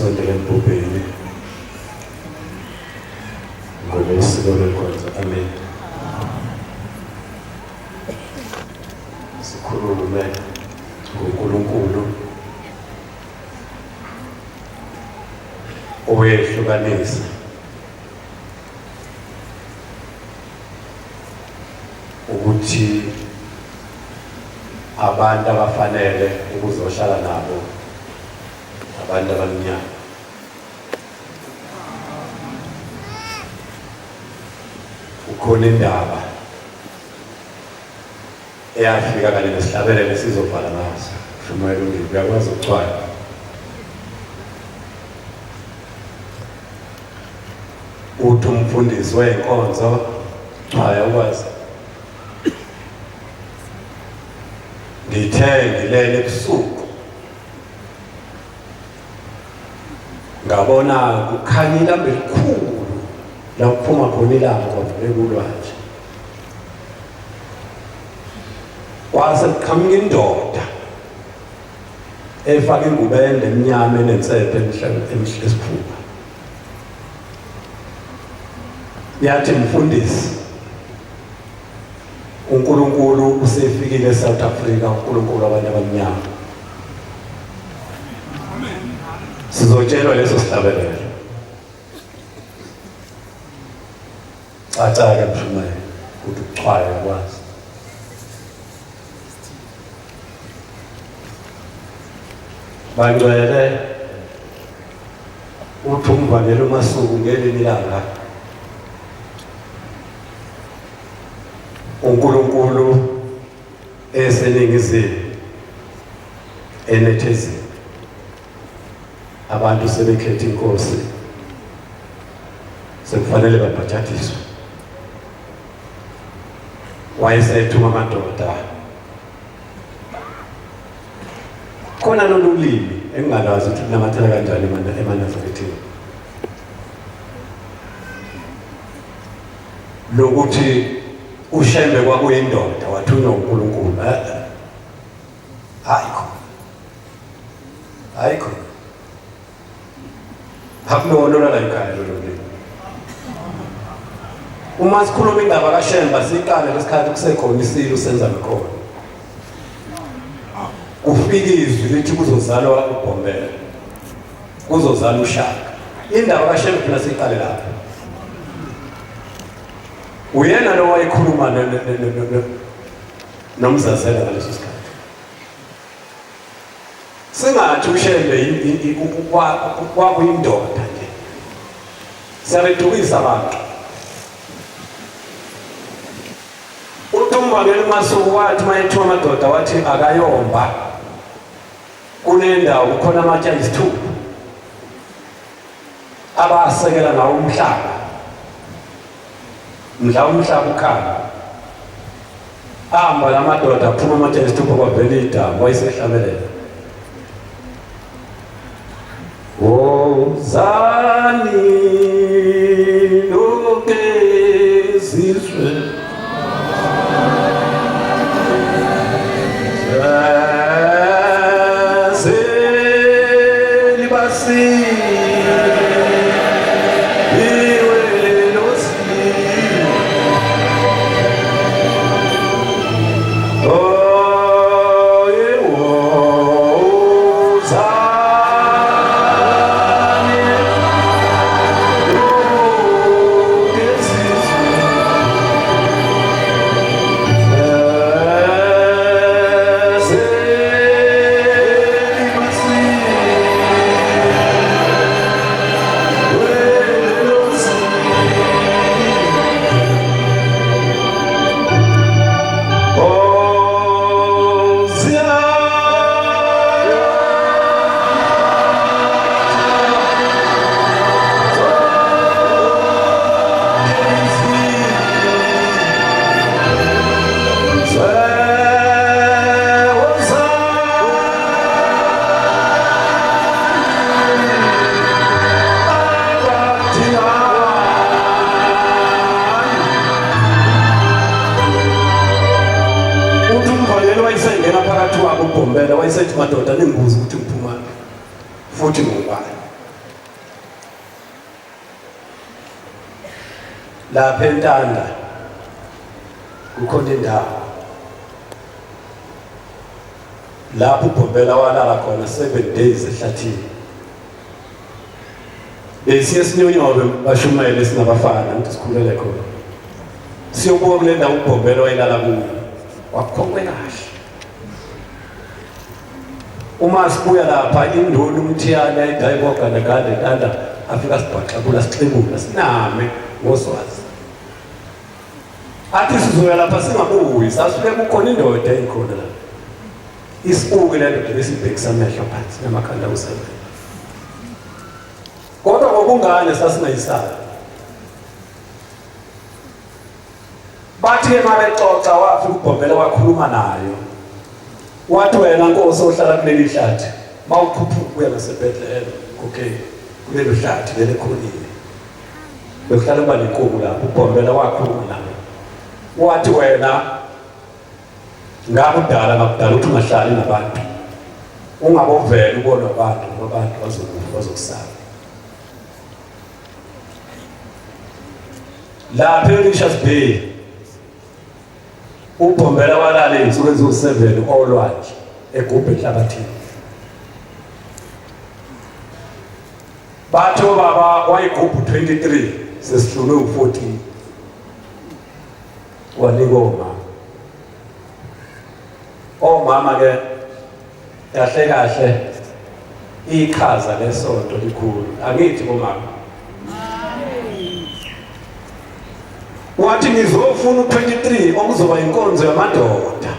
Sisondele embhubheni ngokosiko lwenkonzo. Amen. Sikhulume ngoNkulunkulu owehlukanisa ukuthi abantu abafanele ukuzohlala nabo abantu abamnyama. Kukhona indaba eyafika kanye nesihlabelelo esizobhala ngaso. Shumayela ungiphi uyakwazi ukucwaya. Uthi umfundisi wenkonzo chwaya ukwazi. Ngithe ngilele ebusuku ngabona kukhanya ilambu elikhulu la kuphuma khona ilanga kwavuleka ulwandle kwase kuqhamuka indoda efaka ingubo ende emnyama enensephe emihle esiphupha yathi mfundisi uNkulunkulu usefikile eSouth Africa uNkulunkulu abantu abamnyama sizotshelwa leso sihlabelelo caca-ke mshumayeli ukuthi ukuchwaya uyakwazi bangcwele uthi umvangeli umasuku ngelinye ilanga uNkulunkulu eseningizimu enethezile abantu sebekhetha inkosi sekufanele babhajadiswe wayesethuma amadoda khona lolu limi engingalazi ukuthi lunamathela kanjani emaNazaretheni lokuthi uShembe kwakuyindoda wathunywa uNkulunkulu. Hayi khona, hayi khona, akulona olala ekhaya lolo limi. Uma sikhuluma indaba kaShembe siqale lesikhathi kusekhona isilo senza ngakhona. Kufika izwi lithi kuzozalwa uBhombela, kuzozalwa uShaka. Indaba kaShembe phela siqale lapho. Uyena lo wayekhuluma nomzazela ngaleso sikhathi. Singathi uShembe kwakuyindoda nje. Siyabedukisa abantu. Uthi umvangeli uMasuku wathi uma ethiwa amadoda wathi akayomba kunendawo kukhona amatshe ayisithupha abasekela ngawo umhlaba mdla umhlaba ukhala ahamba la madoda aphuma amatshe ayisithupha kwavela idamu wayesehlabelela Wozani lonke zizwe Uthi umvangeli wayesengena phakathi kwabo uBhombela wayesethi madoda ningibuze ukuthi ngiphumaphi futhi ngubani. Lapha eNtanda kukhona indawo lapho uBhombela walala khona 7 days ehlathini. Besiye sinyonyobe bashumayele singabafana ngithi sikhulele khona. Siyobuka kule ndawo uBhombela wayelala kuyo. Wakhonkwe kahle. Uma sibuya lapha induna umthiyane ayidayi kogandaganda entanda afika sibhaxabula sixebula siname ngoswazi. Athi sizoya lapha singabuyi sasuke kukhona indoda eyikhona la. Isibuke le ndoda besibhekisa amehlo phansi namakhanda usebenza. Kodwa ngobungane sasingayisabi. Bathi-ke uma bexoxa wafika uBhombela wakhuluma nayo. Wathi wena nkosi ohlala kuleli hlathi mawukhuphuka uya ngaseBethlehem okay kulelo hlathi leli ekhonile. Bekuhlala kuba nenkuku lapho uBhombela wakhuluma nayo. Wathi wena ngakudala ngakudala ukuthi ungahlali nabantu. Ungabovela ubonwe abantu ngoba abantu bazokufa bazokusaba. Lapha eRichards Bay uBhombela walala izinsuku eziwu-7 olwandle egubha enhlabathini. Bathi obaba wayigubha u-23 sesihlulwe u-14 wanika omama. Omama ke kahle kahle iqhaza lesonto likhulu angithi bomama wathi ngizofuna u-23 okuzoba inkonzo yamadoda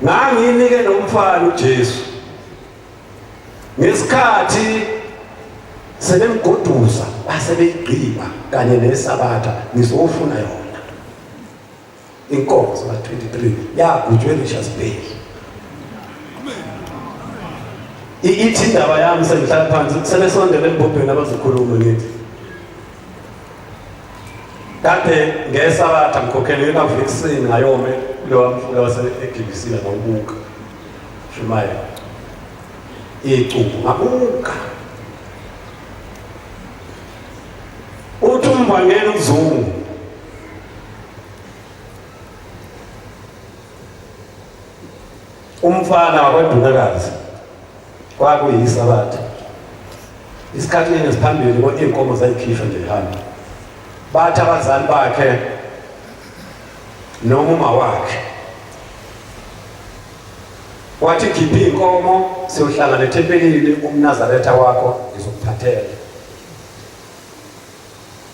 nganginike nomfana uJesu ngesikhathi sebemgodusa base beyigqiba kanye nesabatha ngizofuna yona Inkonzo ka-23 yagujwa eRichards Bay. Ithi indaba yami sengihlala phansi sebesondele embhobheni abazokhuluma ngithi kade ngesabatha ngikhokhele ngavuka ekuseni ngayome kulowa mfula wase-egibisile ngawubuka shumayela icubu ngabuka uthi umvangeli uzungu Umfana wakwadunakazi kwakuyisabatha. Isikhathi ngesiphambili ko inkomo zayikhishwa nje ihamba. Bathi abazali bakhe noma uma wakhe wathi khipha inkomo siyohlangana ethempelini umNazaretha wakho ngizokuphathela.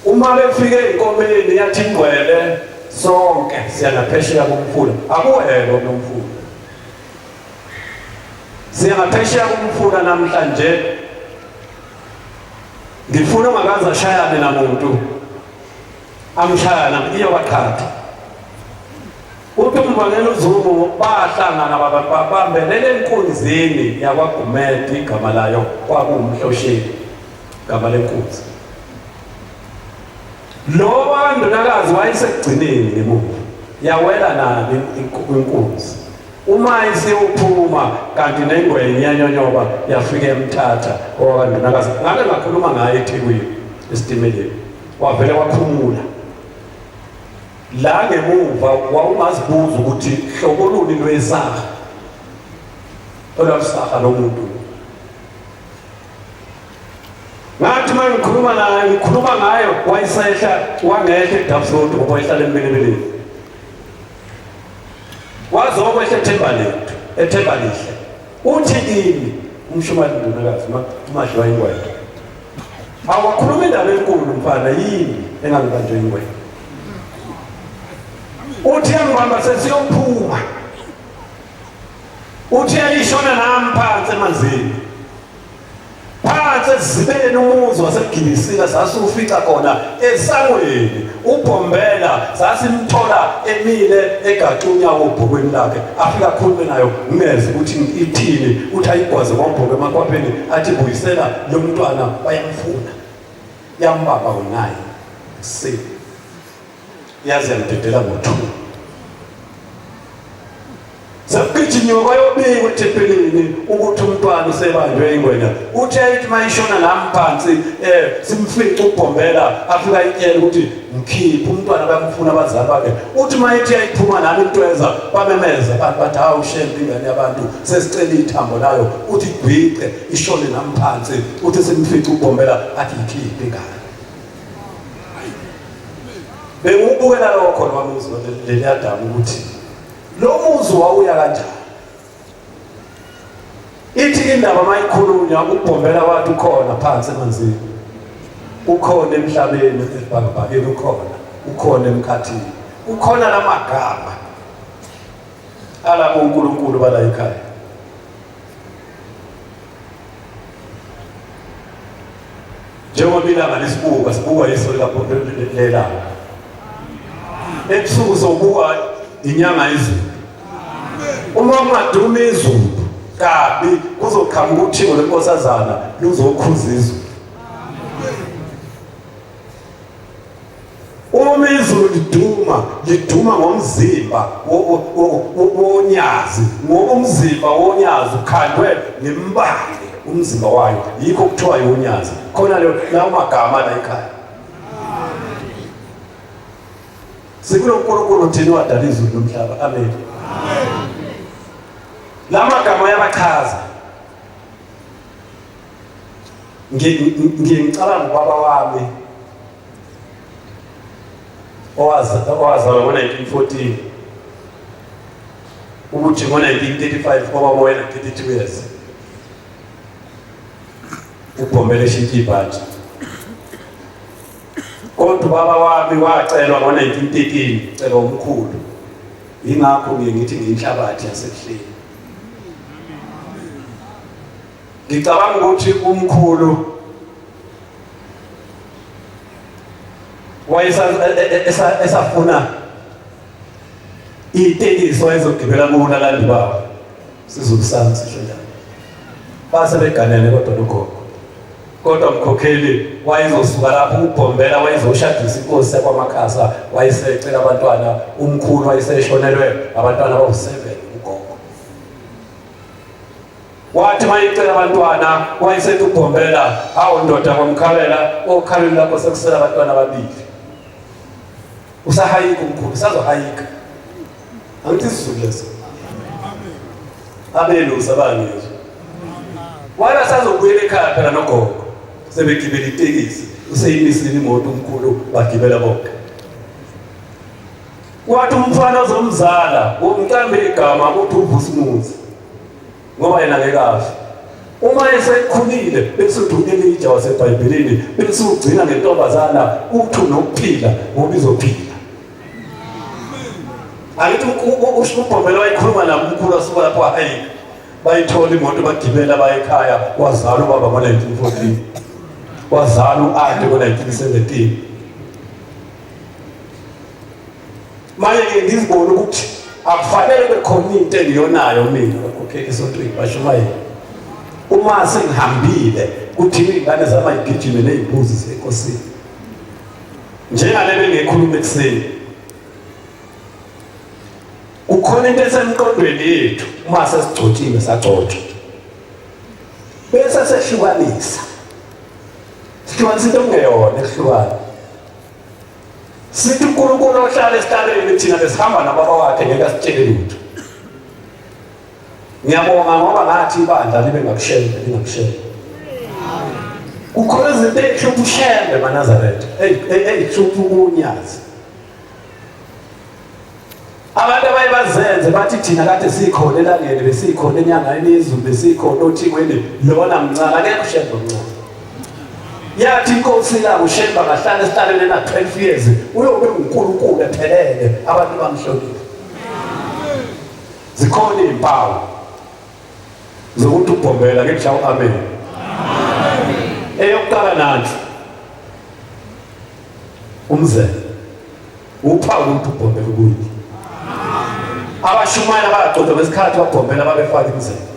Uma befike enkomeni yathi ingcwele sonke siya ngaphesheya komfula. Akuwelwa kulo mfula. Siya ngaphesheya komfula namhlanje. Ngifuna ungakaze ashayane namuntu. Amshayana iyobaqhatha. Uthi umvangeli uZungu bahlangana babambelele enkunzini yakwaGumede igama layo kwakuwumhlosheni. Gama lenkunzi. Lo wandunakazi wayesekugcineni ngemuva. Yawela nani inkunzi. Uma isiyophuma kanti nengwenya iyanyonyoba yafika emthatha owakandunakazi. Ngake ngakhuluma ngaye eThekwini esitimeleni. Wavele wakhumula. La ngemuva wawungazibuza ukuthi hlobo luni lwesaha olwalusaha lomuntu. Ngathi uma ngikhuluma naye ngikhuluma ngaye wayesehla wangehla eDabsroad ngoba wayehlala embilibili. Waze wakwehla ethemba lethu, ethemba lihle. Uthi kimi umshumayeli ndunakazi umadliwa ingwenya. Awakhuluma indaba enkulu mfana yini engangibanjwe ingwenya. Uthi yangibamba sesiyophuma. Uthi yayishona nami phansi emanzini. Phansi ezibeni umuzi waseGibisila sasiwufica khona esangweni uBhombela sasimthola emile egaxe unyawo obhokweni lakhe afike akhulume nayo ngingeze ukuthi ithini uthi ayigwaze ngombhoko emakhwapheni athi buyisela lo mntwana bayamfuna yambamba ngo-9 ekuseni yaze yamdedela ngo-2. Sekugijinyiwe kwayobikwa ethempelini ukuthi umntwana usebanjwe ingwenya. Uthe ithi mayishona nami phansi simfice ubhombela afika itshela ukuthi ngikhiphe umntwana bamfuna abazali bakhe. Uthi mayithi yayiphuma nami intweza bamemeza abantu bathi hawu shembe ingane yabantu sesicela ithambo layo. Uthi gwiqe ishone nami phansi uthi simfice ubhombela athi ikhiphe ingane. Bengubukela lokho lwamuzi leliyadamu ukuthi Lo muzi wawuya kanjani? Ithi indaba mayikhulunywa uBhombela wathi ukhona phansi emanzini. Ukhona emhlabeni esibhakabhakeni ukhona, ukhona emkhathini. Ukhona lamagama alabo uNkulunkulu bala ekhaya. Njengoba ilanga lisibuka, sibukwa yiso lelanga. Ebusuku sobuka inyanga izulu. Uma kungaduma izulu kabi kuzoqhamuka uthingo lwenkosazana luzokhuza izulu. Uma izulu liduma, liduma ngomzimba wonyazi, ngoba umzimba wonyazi ukhandwe ngembali umzimba wayo, yikho kuthiwa yonyazi. Khona lawo magama la ekhaya. Sikulo nkulunkulu thina wadala izulu nomhlaba. Amen. La magama ayabachaza. Ngicabanga ubaba wami owazalwa ngo-1914 ukuthi ngo-1935 kwababa wena 32 years ubhombele eshintsha ibhantshi kodwa ubaba wami wacelwa ngo-1913 celwa umkhulu yingakho ngiye ngithi ngiyinhlabathi yasebuhleni ngicabanga ukuthi umkhulu wayesafuna itekisi wayezogibela kuwona landi babo sizulu sami sisho njalo base beganene kodwa nogogo kodwa mkhokheli wayezosuka lapho ubhombela wayezoshadisa inkosi yakwamakhasa wayesecela abantwana umkhulu wayeseshonelwe abantwana abawu-7 ugogo Wathi mayicela abantwana wayesethi ubhombela, hawu ndoda kwamkhalela, okhalweni lakho sekusela abantwana ababili. Usahayika umkhulu, usazohayika. Angithi isizulu leso. Abelusi abangezwa. Wala sazobuyela ekhaya phela nogogo. Sebegibela itekisi, useyimisile imoto umkhulu bagibela bonke. Wathi umfana ozomzala, umqambe igama uthi uVusimuzi. Ngoba yena ngeke afe. Uma esekhulile bese uthi u-Elija waseBhayibhelini bese ugcina ngentombazana uthi unokuphila ngoba izophila. Angithi uBhomela wayekhuluma nabo umkhulu wasuka lapho wahayika. Bayithola imoto bagibela baye ekhaya wazala ubaba ngo-1914. Wazala u-anti ngo-1917. Manje ke ngizibona ukuthi akufanele kube khona into engiyonayo mina bakhokheli esontweni bashumayela. Uma sengihambile kuthiwa iy'ngane zami ayigijime ney'mbuzi zenkosini. Njengale bengiyikhuluma ekuseni. Kukhona into esemqondweni yethu uma sesigcotshiwe sagcotshwa. Bese sehlukanisa. Sihlukanisa into okungeyona ekuhlukana. Sithi uNkulunkulu ohlala esihlalweni thina besihamba nababa wakhe ngeke asitshele lutho. Ngiyabonga ngoba ngathi ibandla libe ngakushembe lingakushembe. Kukhona izinto ey'hlupha ushembe maNazaretha, ey'hlupha unyazi. Abantu abaye bazenze bathi thina kade sikhona elangeni besikhona enyangeni yezulu besikhona othingweni lona mncane akekho ushembe omncane. Yathi inkosi la uShemba kahlala esihlalweni ena 12 years uyobe uNkulunkulu ephelele abantu bamhloniphe. Zikhona izimpawu zokuthi ubhombela ke mhla uAmen. Eyokuqala nansi umzela uphawu ukuthi ubhombela ukuyini. Abashumayela bagcotshwa ngesikhathi babhombela babefaka imizela.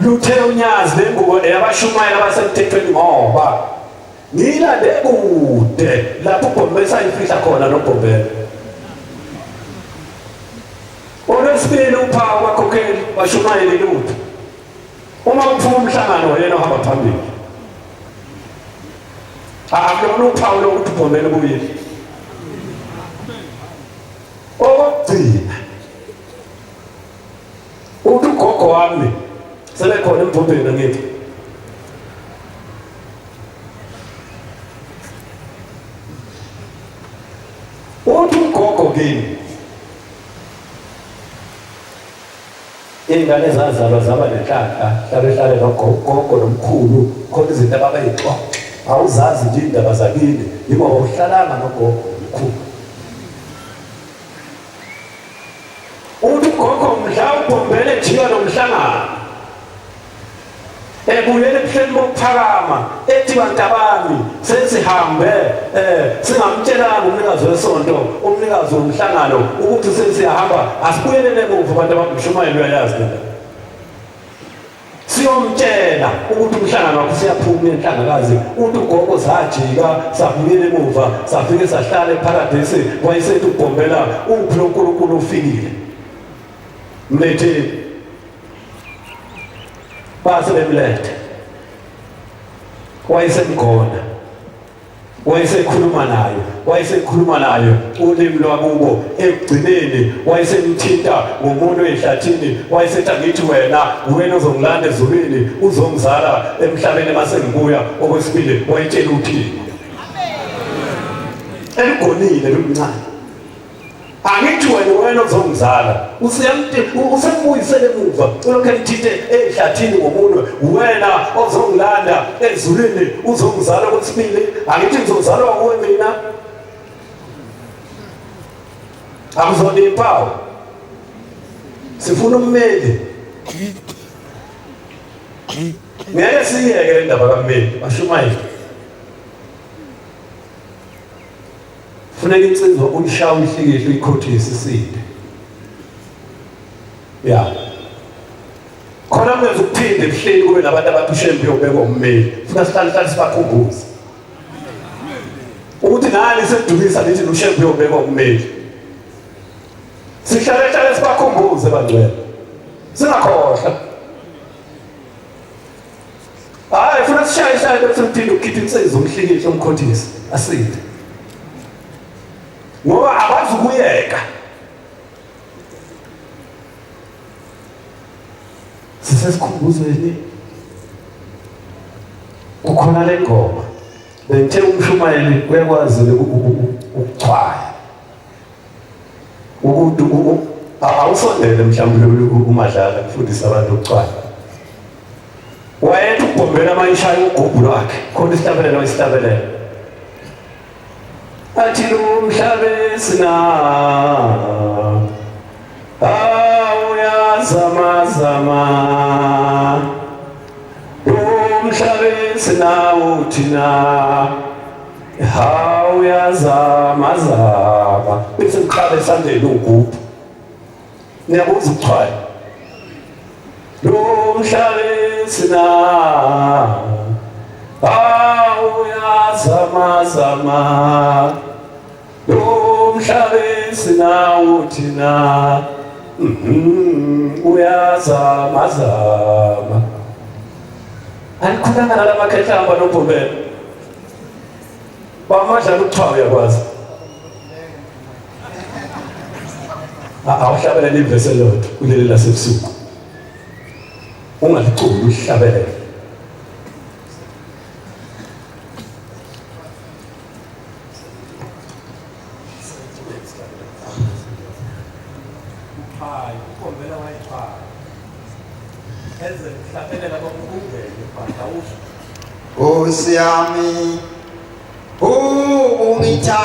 Luthe unyazi lengubo eyabashumayela abasemthethweni ngoba ngiyilande kude lapho ubhombela sayifihla khona nobhombela. Okwesibili uphawu bakhokheli bashumayele lutho. Uma kuphuma umhlangano yena ohamba phambili. Akulona uphawu lokuthi ubhombele ubuyile. Okokugcina uthi ugogo wami sebekhona emvumbeni angithi uthi ugogo kimi Iy'ngane zazalwa zaba nenhlanhla, hlale hlale nogogo nomkhulu, khona izinto ababeyixoxa. Awuzazi nje iy'ndaba zakini, yingoba uhlalanga nogogo nomkhulu. Uthi ugogo mdla ubhombele jika nomhlangano. Ebuyela ebuhleni bokuphakama ethi bantabami sesihambe eh singamtshelanga umnikazi wesonto umnikazi womhlangano ukuthi sesiyahamba asibuyelele emuva abantu abamshumayela uyayazi lento siyomtshela ukuthi umhlangano wakho usuyaphuma enhlangakazi uthi ugogo sajika sabuyela emuva safike sahlala eparadesi wayesethi ugombela uphi lo nkulunkulu ufikile mletheni base bemletha wayesemgona wayesekhuluma naye wayesekhuluma naye ulimi lwakubo ekugcineni wayesemthinta ngomuntu ehlathini wayesethi angithi wena wena ozongilanda ezulwini uzongizala emhlabeni mase ngibuya okwesibili wayetshela uthini eligonile lumncane Angithi wena wena ozongizala usembuyisele emuva ulokhu emthinte ehlathini ngomunwe wena ozongilanda ezulwini uzongizala okwesibili angithi ngizozalwa kuwe mina akuzona impawu sifuna ummeli ngeke siyeke le ndaba kammeli bashumayele Funeka insizwa uyishaye uyihlikihle uyikhothise isinde. Ya. Khona kwenza ukuphinde ebuhleni kube nabantu abathi ushembe uyobekwa ummeli. Funa sihlale hlale sibakhumbuze. Ukuthi nani sedukisa nithi ushembe uyobekwa ummeli. Sihlale hlale sibakhumbuze bangcwele. Singakhohlwa. Hayi funa sishaye shaye bese uphinde ukhiphe insizwa umhlikihle umkhothise asinde. Ngoba abazi ukuyeka. Sisesikhumbuzweni kukhona le ngoma bengithe umshumayeli uyakwazi ukuchwaya ukuthi awusondele mhlawumbe umadlala kufundisa abantu ukucwala wayethi ukubhombela uma ishaya ugubhu lwakhe khona isihlabelelo wayisihlabelela athi lo mhlabe sina awuyazamazama umhlabe sinawo thina Hawu uyazama zama bese kuqala esandleni ugubhu. Niyabuza ukuchwaya. Lo mhlabe sina Hawu uyazama zama Lo mhlabe sinawo thina uyazama zama Alikhulanga nalamakhehla nobhobela Bamadlala ukuthiwa uyakwazi. Awuhlabelele ivesi elodwa kuleli lasebusuku. Ungaliculi uhlabelele. Hayi, ukhombela wayechwaya. Eze kuhlabelela kwakungene bhadla usho. Nkosi yami ungithanda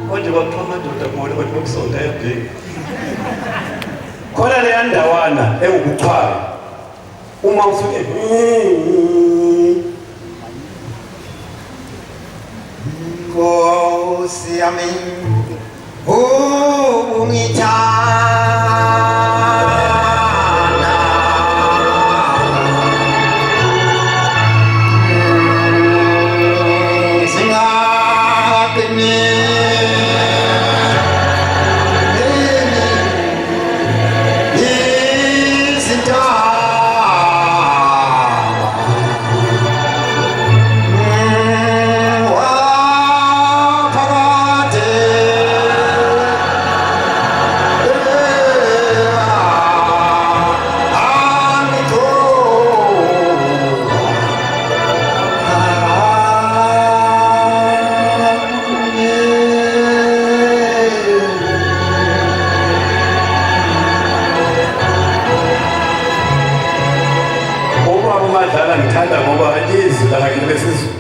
Konje kwakuthiwa amadoda bona bathi bokusonta yabheka. Khona leya ndawana ewukuchwaya uma usuke Nkosi yami ungithanda Ubaba uMadlala ngithanda ngoba izwi lakhe lesizulu.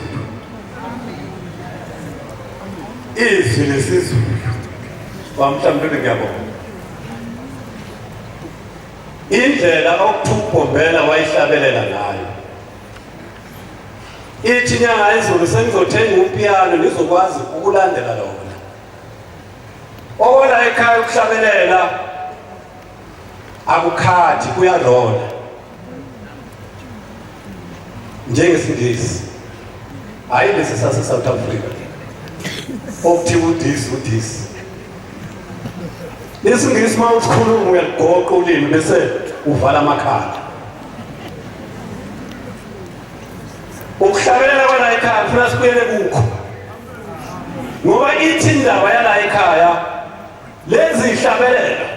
Izwi lesizulu. Wamhlambule ngiyabonga. Indlela okuthubombela wayihlabelela ngayo. Ithi inyanga yezulu sengizothenga upiyano ngizokwazi ukulandela lona. Okola ekhaya ukuhlabelela akukhathi kuyarola. Njengesingisi. Hayi lesi sase South Africa. Okuthiwa udisi udisi. Isingisi uma usikhuluma uyalugoqa ulimi bese uvala amakhala. Ukuhlabelela kwala ekhaya kufuna sibuyele kukho. Ngoba ithi indaba yala ekhaya lezi ihlabelela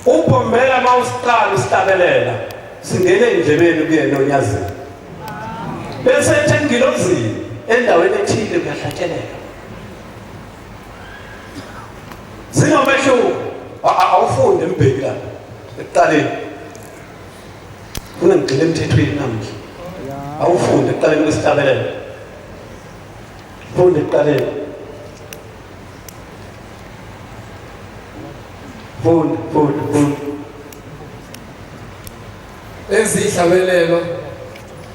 ubhombela uma usiqala usihlabelela singene endlebeni kuyena onyazini. Bese ethi engilozini endaweni ethile kuyahlatshelelwa. Zinomehluko. Awufunde mbheki la ekuqaleni. Funa ngigxile emthethweni namuhla. Awufunde ekuqaleni kwesihlabelelo. Funde ekuqaleni. Funda, funda, funda. Lezi zihlabelelo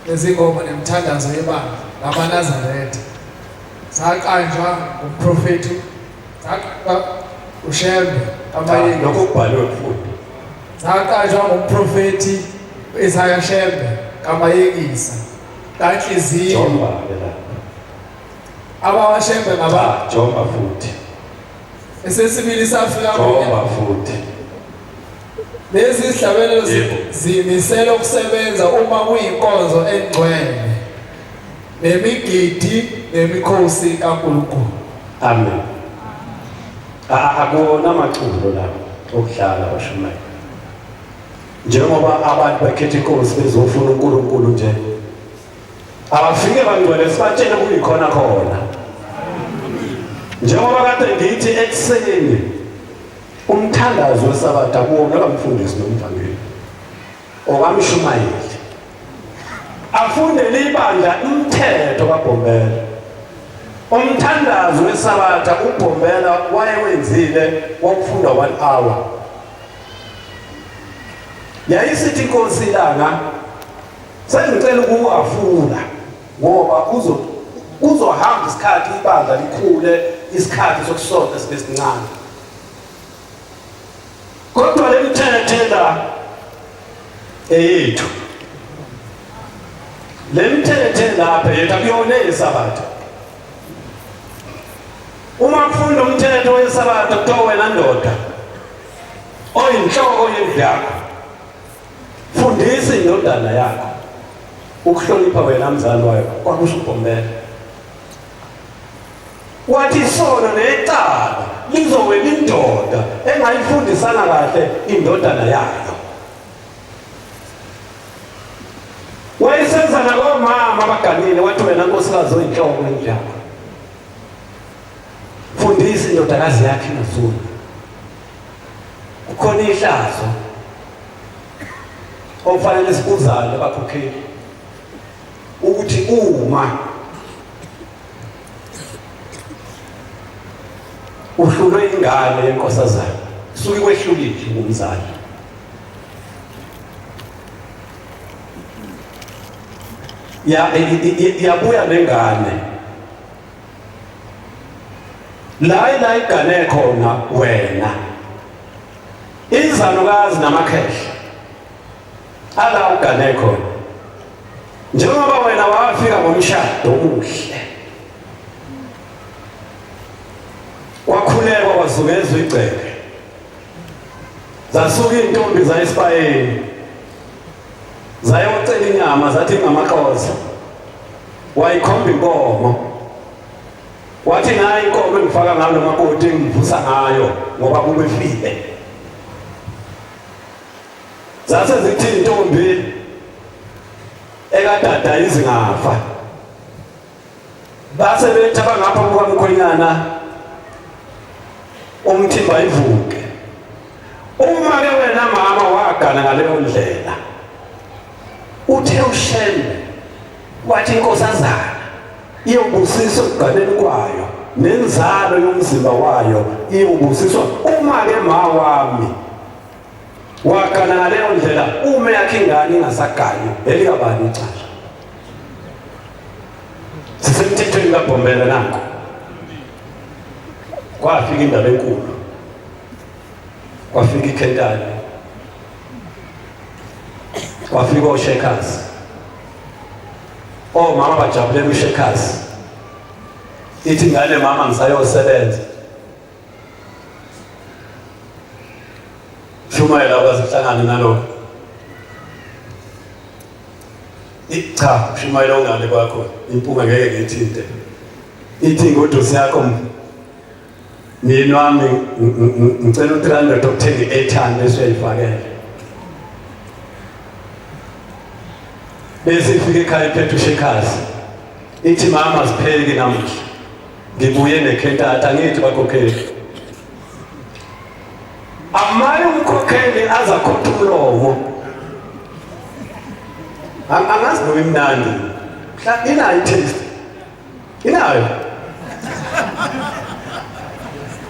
lezingoma nemithandazo yebandla lamaNazaretha zaqanjwa ngumprofethi zaqanjwa uShembe kaMayeni. Lokho kubhaliwe kufundi. Zaqanjwa ngumprofethi Isaya Shembe kaMayekisa kaNhliziyo. Jomba ke lapha. AbakwaShembe ngaba Jomba futhi. Esesibili safika Jomba futhi. Lezi zihlabelelo zimisela ukusebenza uma kuyinkonzo engcwele nemigidi nemikhosi kaNkulunkulu. Amen. Akuwona amaculo la okudlala bashumayela. Njengoba abantu bakhetha inkosi bezofuna uNkulunkulu nje. Abafike bangcwele sibatshele kuyikhona khona. Njengoba kade ngithi ekuseni umthandazo wesabatha kuwona kamfundisi nomvangeli okamshumayeli afundele ibandla umthetho kaBhombela umthandazo wesabatha uBhombela wayewenzile wokufunda 1 hour yayisithi inkosi ilanga sengicela ukuwafunda ngoba kuzo kuzohamba isikhathi ibandla likhule isikhathi sokusonta sibe sincane kodwa le mithetho la eyethu le mithetho lapha yethu akuyona eyesabatha uma kufunda umthetho wesabatha kuthiwa wena ndoda oyinhloko yendlu yakho fundisa indodana yakho ukuhlonipha wena mzali wayo kwakusho ubhombela wathi isono necala lizowela indoda engayifundisana kahle indodana yayo wayesenza nakomama abaganile wathi wena nkosikazi oyinhloko endlu yakho fundisa indodakazi yakhe ingazuni kukhona ihlazo okufanele sibuzane bakhokheli ukuthi uma uhlulwe ingane yenkosazana suke kwehlulile ngumzali ya yabuya lengane la la igane khona wena izalukazi namakhehla ala ugane khona njengoba wena wafika ngomshado omuhle Kwazungezwa igceke, zasuka iy'ntombi zaya esibayeni, zayocela inyama, zathi ingamaxoza. Wayikhomba inkomo, wathi nayi inkomo engifaka ngayo nomakoti engivusa ngayo ngoba kubefile. Zase zithi intombi ekadada izingafa, base bethi abangapha kukamkhwenyana umthimba ivuke. Uma ke wena mama wagana ngaleyo ndlela, uthe uShembe wathi inkosazana iyobusiswa ekuganeni kwayo nenzalo yomzimba wayo iyobusiswa. Uma ke ma wami wagana ngaleyo ndlela, uma yakhe ingane ingasagani, elikabani icala? Sisemthethweni kaBhombela nanko. Kwafika indaba enkulu, kwafika ikhentane, kwafika oshekhazi. Omama bajabulela ushekhazi, ithi ingane mama ngisayosebenza. Shumayela kwazihlangane nalokho. Cha, shumayela ungale kwakho, impunga ngeke ngiyithinte. Ithi ingodusi yakho, myeni wami ngicela u-300 okuthenga i-airtime bese uyayifakela. Bese ifika ekhaya iphethe ushekhazi, ithi mama sipheki namuhla, ngibuye nekhentata. Angithi bakhokheli, amanye umkhokheli azakhotha umlomo. Angazi noma imnandi, inayo i-taste, inayo.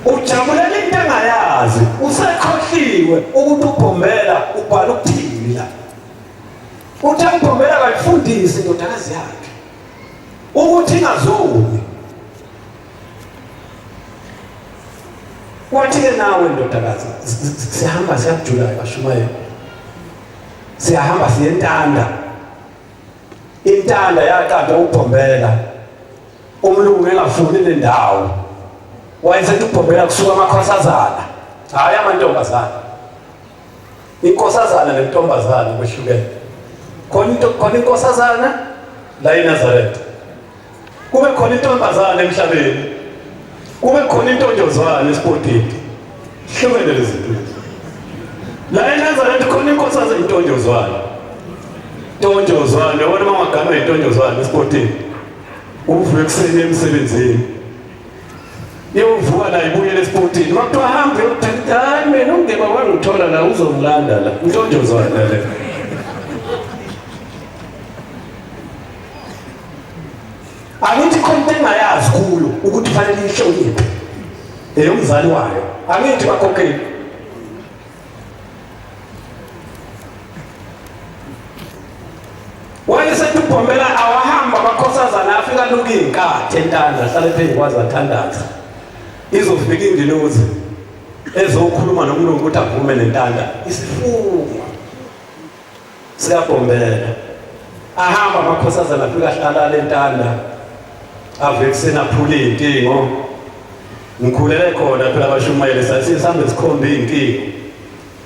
Ujabulela into engayazi, usekhohliwe ukuthi ubhombela ubhala ukuthini la. Uthe ubhombela kayifundisi indodakazi yakhe ukuthi ingazoni. Wathi-ke nawe ndodakazi, siyahamba siyakujula bashumayela, siyahamba siyentanda. Intanda yaqanjwa ubhombela, umlungu engafuni nendawo, wayesethi ubhombela kusuka amakhosazana, hhayi amantombazana. Inkosazana nentombazana kwehlukene. Khona into, khona inkosazana la eNazaretha, kube khona intombazana emhlabeni, kube khona intonjozwana esipotini. Hlukene lezi zinto. La eNazaretha khona inkosazana, intonjozwana, ntonjozwana. Yabona uma ungaganwa intonjozwana esipotini, uvuke ekuseni emsebenzini, iyovuka la ibuyele esipotini. Uma kuthiwa hambe uyothatha, hayi mina ungeba wangithola la, uzongilanda la. Intonjozwana le. Angithi khona into engayazi kuyo ukuthi fanele ihloniphe eyomzali wayo. Angithi bakhokheli. Wayesethi ubhombela awahamba amakhosazana afika luka iy'nkathi entanda, ahlale phezu kwazo athandaza. Izofika ingilozi ezokhuluma nomlungu ukuthi avume nentanda. Isifungo siyabhombela. Ahamba amakhosazana afika ahlala lentanda, ave ekuseni aphula iy'ntingo. Ngikhulele khona phela abashumayeli, sathi sihambe sikhombe iy'ntingo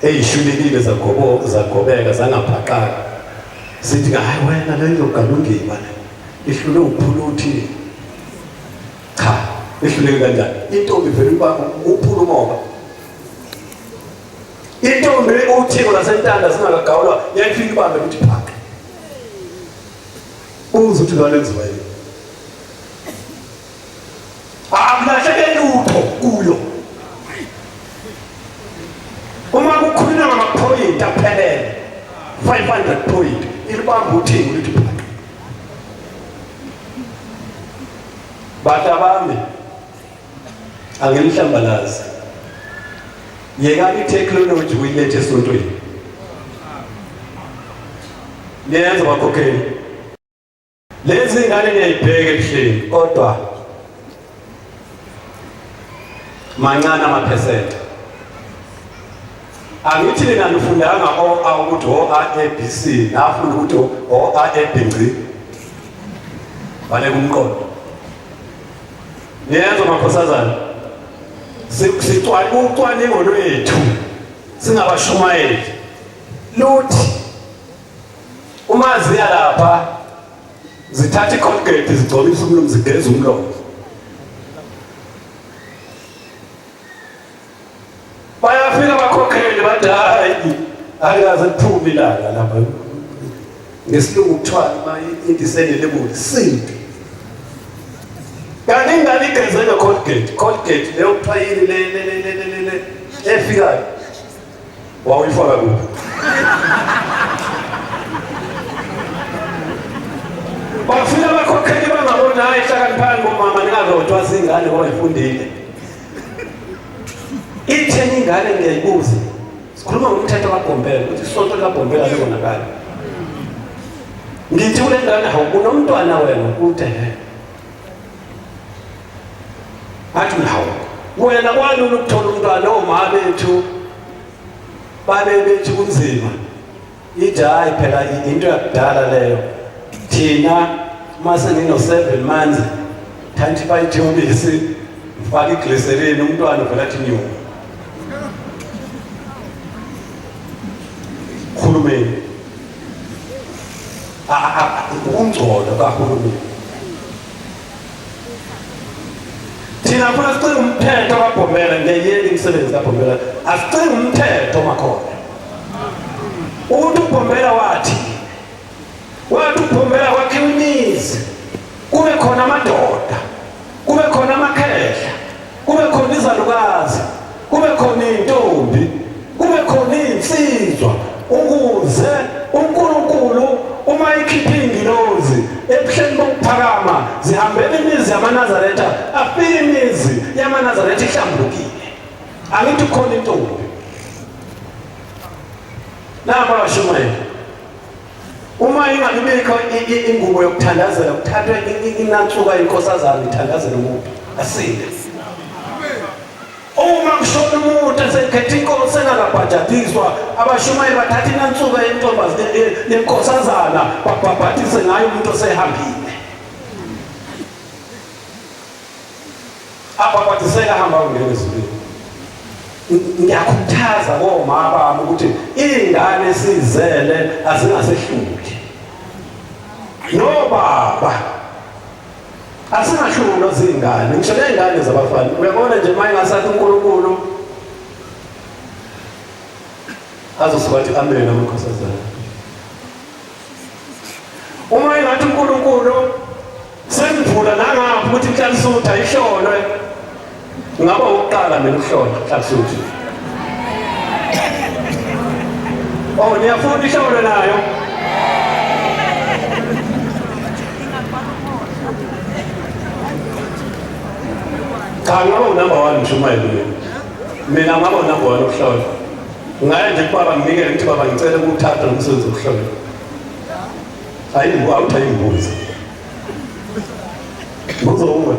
eyishulekile zagobo zagobeka zangaphaqaka, sithi hayi wena le izogalungiwa le, ihlule uphula uthi cha, ihluleke kanjani intombi vele uba uphula umoba. Intombi uthiko lasentanda singakagawulwa yayifika ibambe ukuthi phaqe, uze uthi lwalenziwa yini, akulahleke lutho kuyo. Uma kukhulunywa ngamaphoyinti aphelele 500 point, ilibamba uthingo lithi phaqe. Bantu abami, anginihlambalazi, yekani ithekhinoloji uyilethe esontweni, niyenza bakhokheli. Lezi ngane niyayibheka ebuhleni, kodwa mancane amaphesenti. Angithi nina nifundanga o a ukuthi o a e b c, nafunda ukuthi o a e b ngci, baleka umqondo. Niyezwa makhosazana? Ucwaningo lwethu singabashumayeli luthi uma ziya lapha zithatha iColgate zigcobisa umlomo, zigeza umlomo. Bayafika abakhokheli bathi hayi, alikaze liphume ilanga lapha. Ngesilungu kuthiwa uma into isenelebuli simbi. Kanti ingane igeze nge-Colgate, Colgate leyo kuthiwa yini le le le le le le efikayo. Wawuyifaka kuphi? Bafika abakhokheli bangabona, hayi hlakaniphani bomama ningazodwa zingane ngoba ifundile. Itheni ingane ngiyayibuza. Sikhuluma ngomthetho kaBhombela ukuthi isonto likaBhombela libonakala. Ngithi kule ngane hawu unomntwana wena uthe he. Athi hawu wena kwalula ukuthola umntwana omama bethu babe bethi kunzima. Ithi hayi phela into yakudala leyo. Thina mase ngino 7 months thatha ipayithi yobisi ngifake iglycerin umntwana uvela athi nyu. Hulumeni ukungcola kahulumeni. Thina funa sicinge umthetho kaBhombela, ngiyayiyeka imisebenzi kaBhombela, asicinge umthetho makhona ukuthi uBhombela wathi uBhombela kwakhiwa imizi, kube khona amadoda, kube khona amakhehla, kube khona izalukazi, kube khona iy'ntombi, kube khona iy'nsizwa, ukuze uNkulunkulu uma ikhiphe iy'ngilozi ebuhleni bokuphakama zihambele imizi yamaNazaretha, afike imizi yamaNazaretha ihlambulukile. Angithi kukhona intombi naba abashumayeli, uma ingabibikho ingubo yokuthandazela, kuthathwe inansuka yenkosazana ithandazele umuntu asinde. Uma kushona umuntu esekhetha inkosi engakabhajadiswa, abashumayeli bathatha inansuka yentombazane yenkosazana babhabhadise ngayo umuntu osehambile. Abhabhadiseka hamba ungena ezulwini. Ngiyakhuthaza komama bami ukuthi iy'ngane esizele azingasehluli. Nobaba asingahlulwa zingane, ngisho ney'ngane zabafana. Uyabona nje uma engasathi uNkulunkulu azosuka athi amen amakhosazana. Uma engathi uNkulunkulu sengivula nangapha ukuthi inhlalisuthi ayihlolwe, ngaba ukuqala mina ukuhlola inhlalisuthi. Oh, niyafuna ihlolwe nayo? Cha, ngaba unumber 1 mshumayeli mina. Mina ngaba unumber 1 ukuhlola. Ngaya nje kubaba nginikele ngithi baba ngicela ukuthatha lo msebenzi wokuhlola. Hayi awuthi ayingibuze. Mbuzo uwe.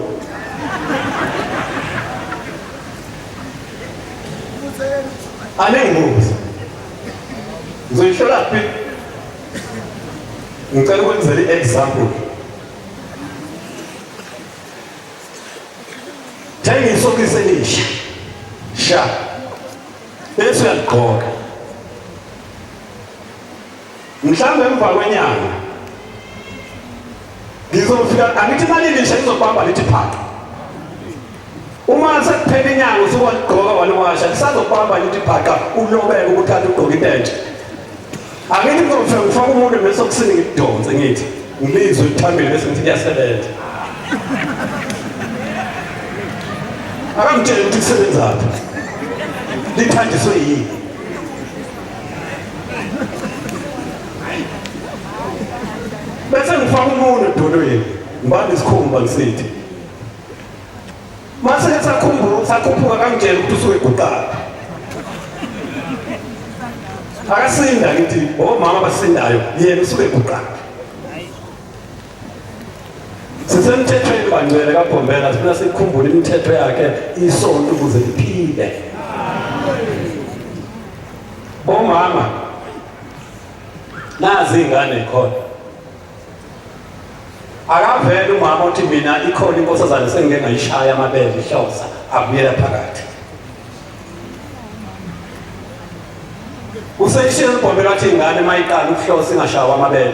Aningibuze. Ngizoyihlola phi? Ngicela ukwenzela i-example. Thenga isokisi elisha. Sha. Bese uyaligqoka. Mhlawumbe emva kwenyanga ngizofika, angithi imali ilisha izobamba lithi phaqa. Uma sekuphela inyanga usuwaligqoka waliwasha, lisazobamba lithi phaqa, ulobeke ukuthi kade ugqoke into entsha. Angithi ngizofika ngifake umuntu nesokisini ngidonse ngithi ngilizwe lithambile bese ngithi kuyasebenza. Akangitshele ukuthi kusebenzaphi, lithanjiswe yini. Bese ngifaka umuntu edolweni, ngibambe isikhumba ngisithi mase ke sakhumbula sakhuphuka, kangitshela ukuthi usuke eguqaphi. Akasinda ngithi omama abasindayo, yena usuke eguqaphi. Sisemthethweni bangcwele kaBhombela, sifuna sikhumbule imithetho yakhe isonto ukuze liphile. Bomama nazi ingane khona. Akavele umama uthi mina ikhona inkosazane sengike ngayishaya amabele ihlosa abuyela phakathi. Useyishilo uBhombela wathi ingane uma iqala ukuhlosa ingashawa amabele.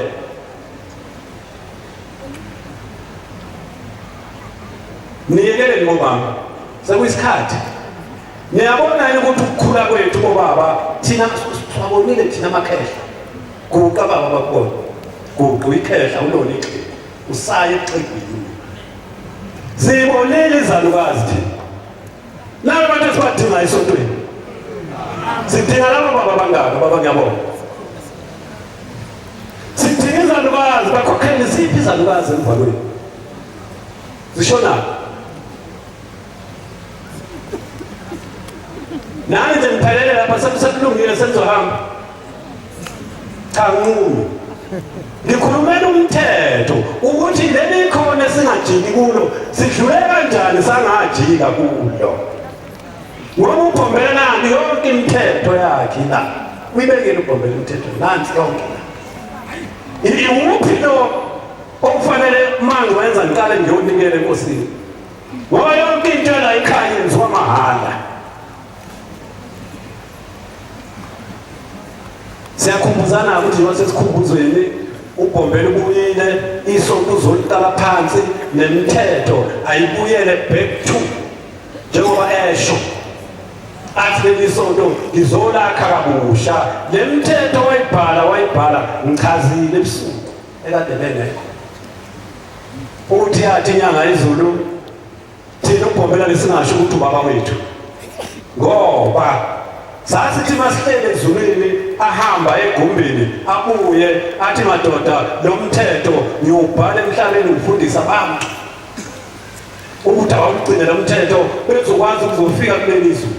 Niyekeleni bobaba. Sekuyisikhathi. Niyabona yini ukuthi ukukhula kwethu bobaba thina siwabonile thina amakhehla. Guqa baba bakubona. Guqa uyikhehla ulona ixhegu. Usaye exhegwini. Sibonile izalukazi thina. Laba bantu esibadinga esontweni. Sidinga laba baba bangaka baba ngiyabonga. Sidinga izalukazi bakhokhele ziphi izalukazi emvalweni. Zishona. Nani nje ngiphelele lapha sekulungile senizohamba. Cha nqunu. Ngikhulumela umthetho ukuthi leli khona esingajiki kulo sidlule kanjani sangajika kulo. Ngoba ubhombela nani yonke imithetho yakhe la. Uyibekile ubhombela imithetho nansi yonke la. Iwuphi lo okufanele mangiwenza ngiqale ngiyonikela enkosini. Ngoba yonke into la ekhaya yenziwa mahhala. Siyakhumbuzana ukuthi njengoba sesikhumbuzweni ubhombela ubuyile isonto uzoliqala phansi nemithetho ayibuyele back to njengoba esho athi leli sonto ngizolakha kabusha le mthetho wayibhala wayibhala ngichazile ebusuku ekade bengekho uthi athi inyanga izulu Thina ubhombela lesingasho ukuthi ubaba wethu. Ngoba sasithi masihlele ezulwini ahamba egumbini abuye athi madoda lo mthetho ngiwubhala emhlabeni ngifundisa abantu ukuthi awugcine lo mthetho bezokwazi ukuzofika kuleli zulu.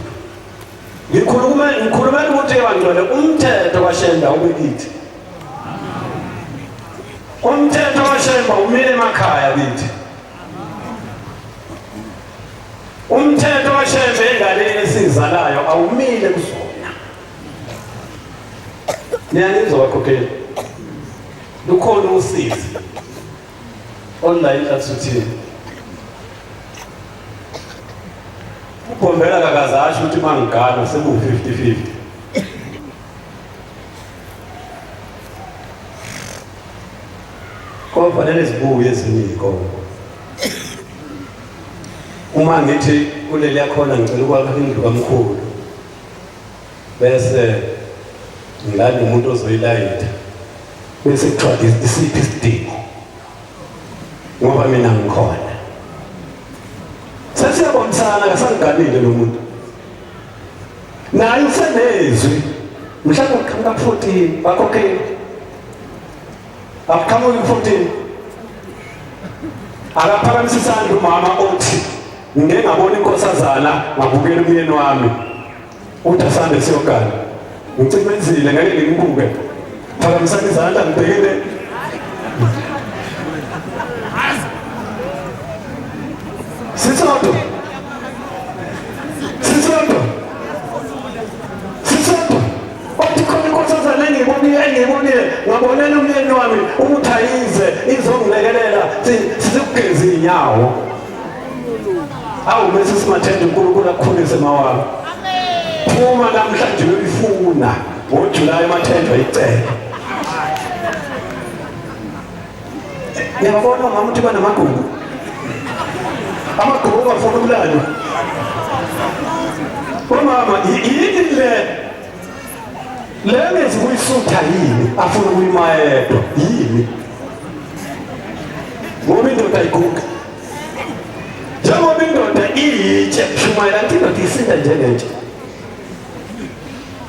Ngikhuluma ngikhulumela ukuthi ebangcwele umthetho kaShembe ube kithi. Umthetho kaShembe umile emakhaya kithi. Umthetho kaShembe enganeni esizalayo awumile kuzona. Niyangizwa bakhokheli? Lukhona usizi online inhlathuthini. Ubhombela kakaze asho ukuthi mangigana seku-50-50. Kofanele zibuye ezinye iy'nkomo. Uma ngithi kuleli yakhona ngicela ukwakha indlu kamkhulu bese ngilanda umuntu ozoyilayitha bese kuthiwa isiphi isidingo ngoba mina ngikhona. Sesiyabonisana kasangiganile lo muntu. Naye usenezwi mhlawumbe uqhamuka ku-14 bakhokheli Akuqhamuki ku-14. Akaphakamisa isandla umama othi ngike ngabona inkosazana ngabukela umyeni wami. Uthi asambe siyogana. Ngicimezile ngeke ngimbuke. Phakamisani izandla ngibhekele. Sisodwa. Sisodwa. Sisodwa. Othi khona inkosazana engiyibonile engiyibonile ngabonela umyeni wami ukuthi ayize izongilekelela sikugeza iy'nyawo. Awu bese simathende uNkulunkulu akukhulise mawami. Phuma namhlanje uyoyifuna ngoJulayi emathendwa icele. Ngiyabona omama ukuthi banamagugu. Amagugu bafuna ukulalwa. Omama yini le le ngezi kuyisutha yini afuna ukuyima yedwa yini? Ngoba indoda iguga. Njengoba indoda iyitshe shumayela nti indoda isinda njengentshe.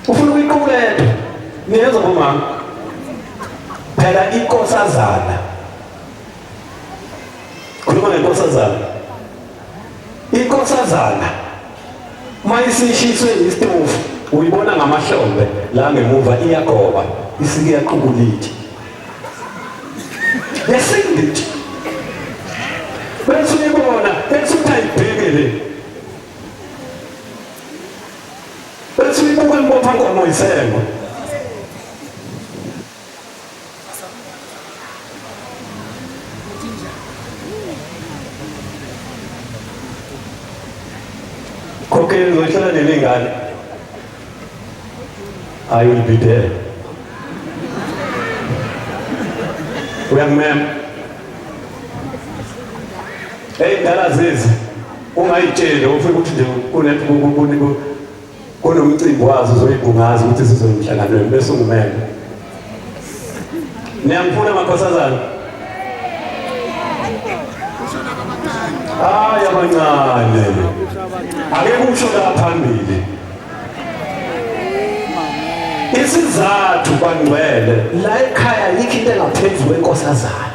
Ufuna ukuyiqukula yedwa. Niyezwa bomama? Phela inkosazana. Khuluma ngenkosazana. Inkosazana mayisishiswe isitofu uyibona ngamahlombe la ngemuva iyagoba isike yaqukula itshe. Yasinda itshe. Bese uyibona bese uthi ayibheke le. Bese uyibuka imbopha nkomo isengo. Khokheli uzoyihlala nini ingane? I will be there. Uyangimema. Hey ndala zizi ungayitsheli ufike ukuthi nje kune kunomcimbi wazo uzoyibungaza ukuthi sizoyemhlanganweni bese ungimema. Niyangifuna makhosazana? Hayi abancane. Ake kusho la phambili. Isizathu bangcwele la ekhaya yikho into engaphezulu kwenkosazana.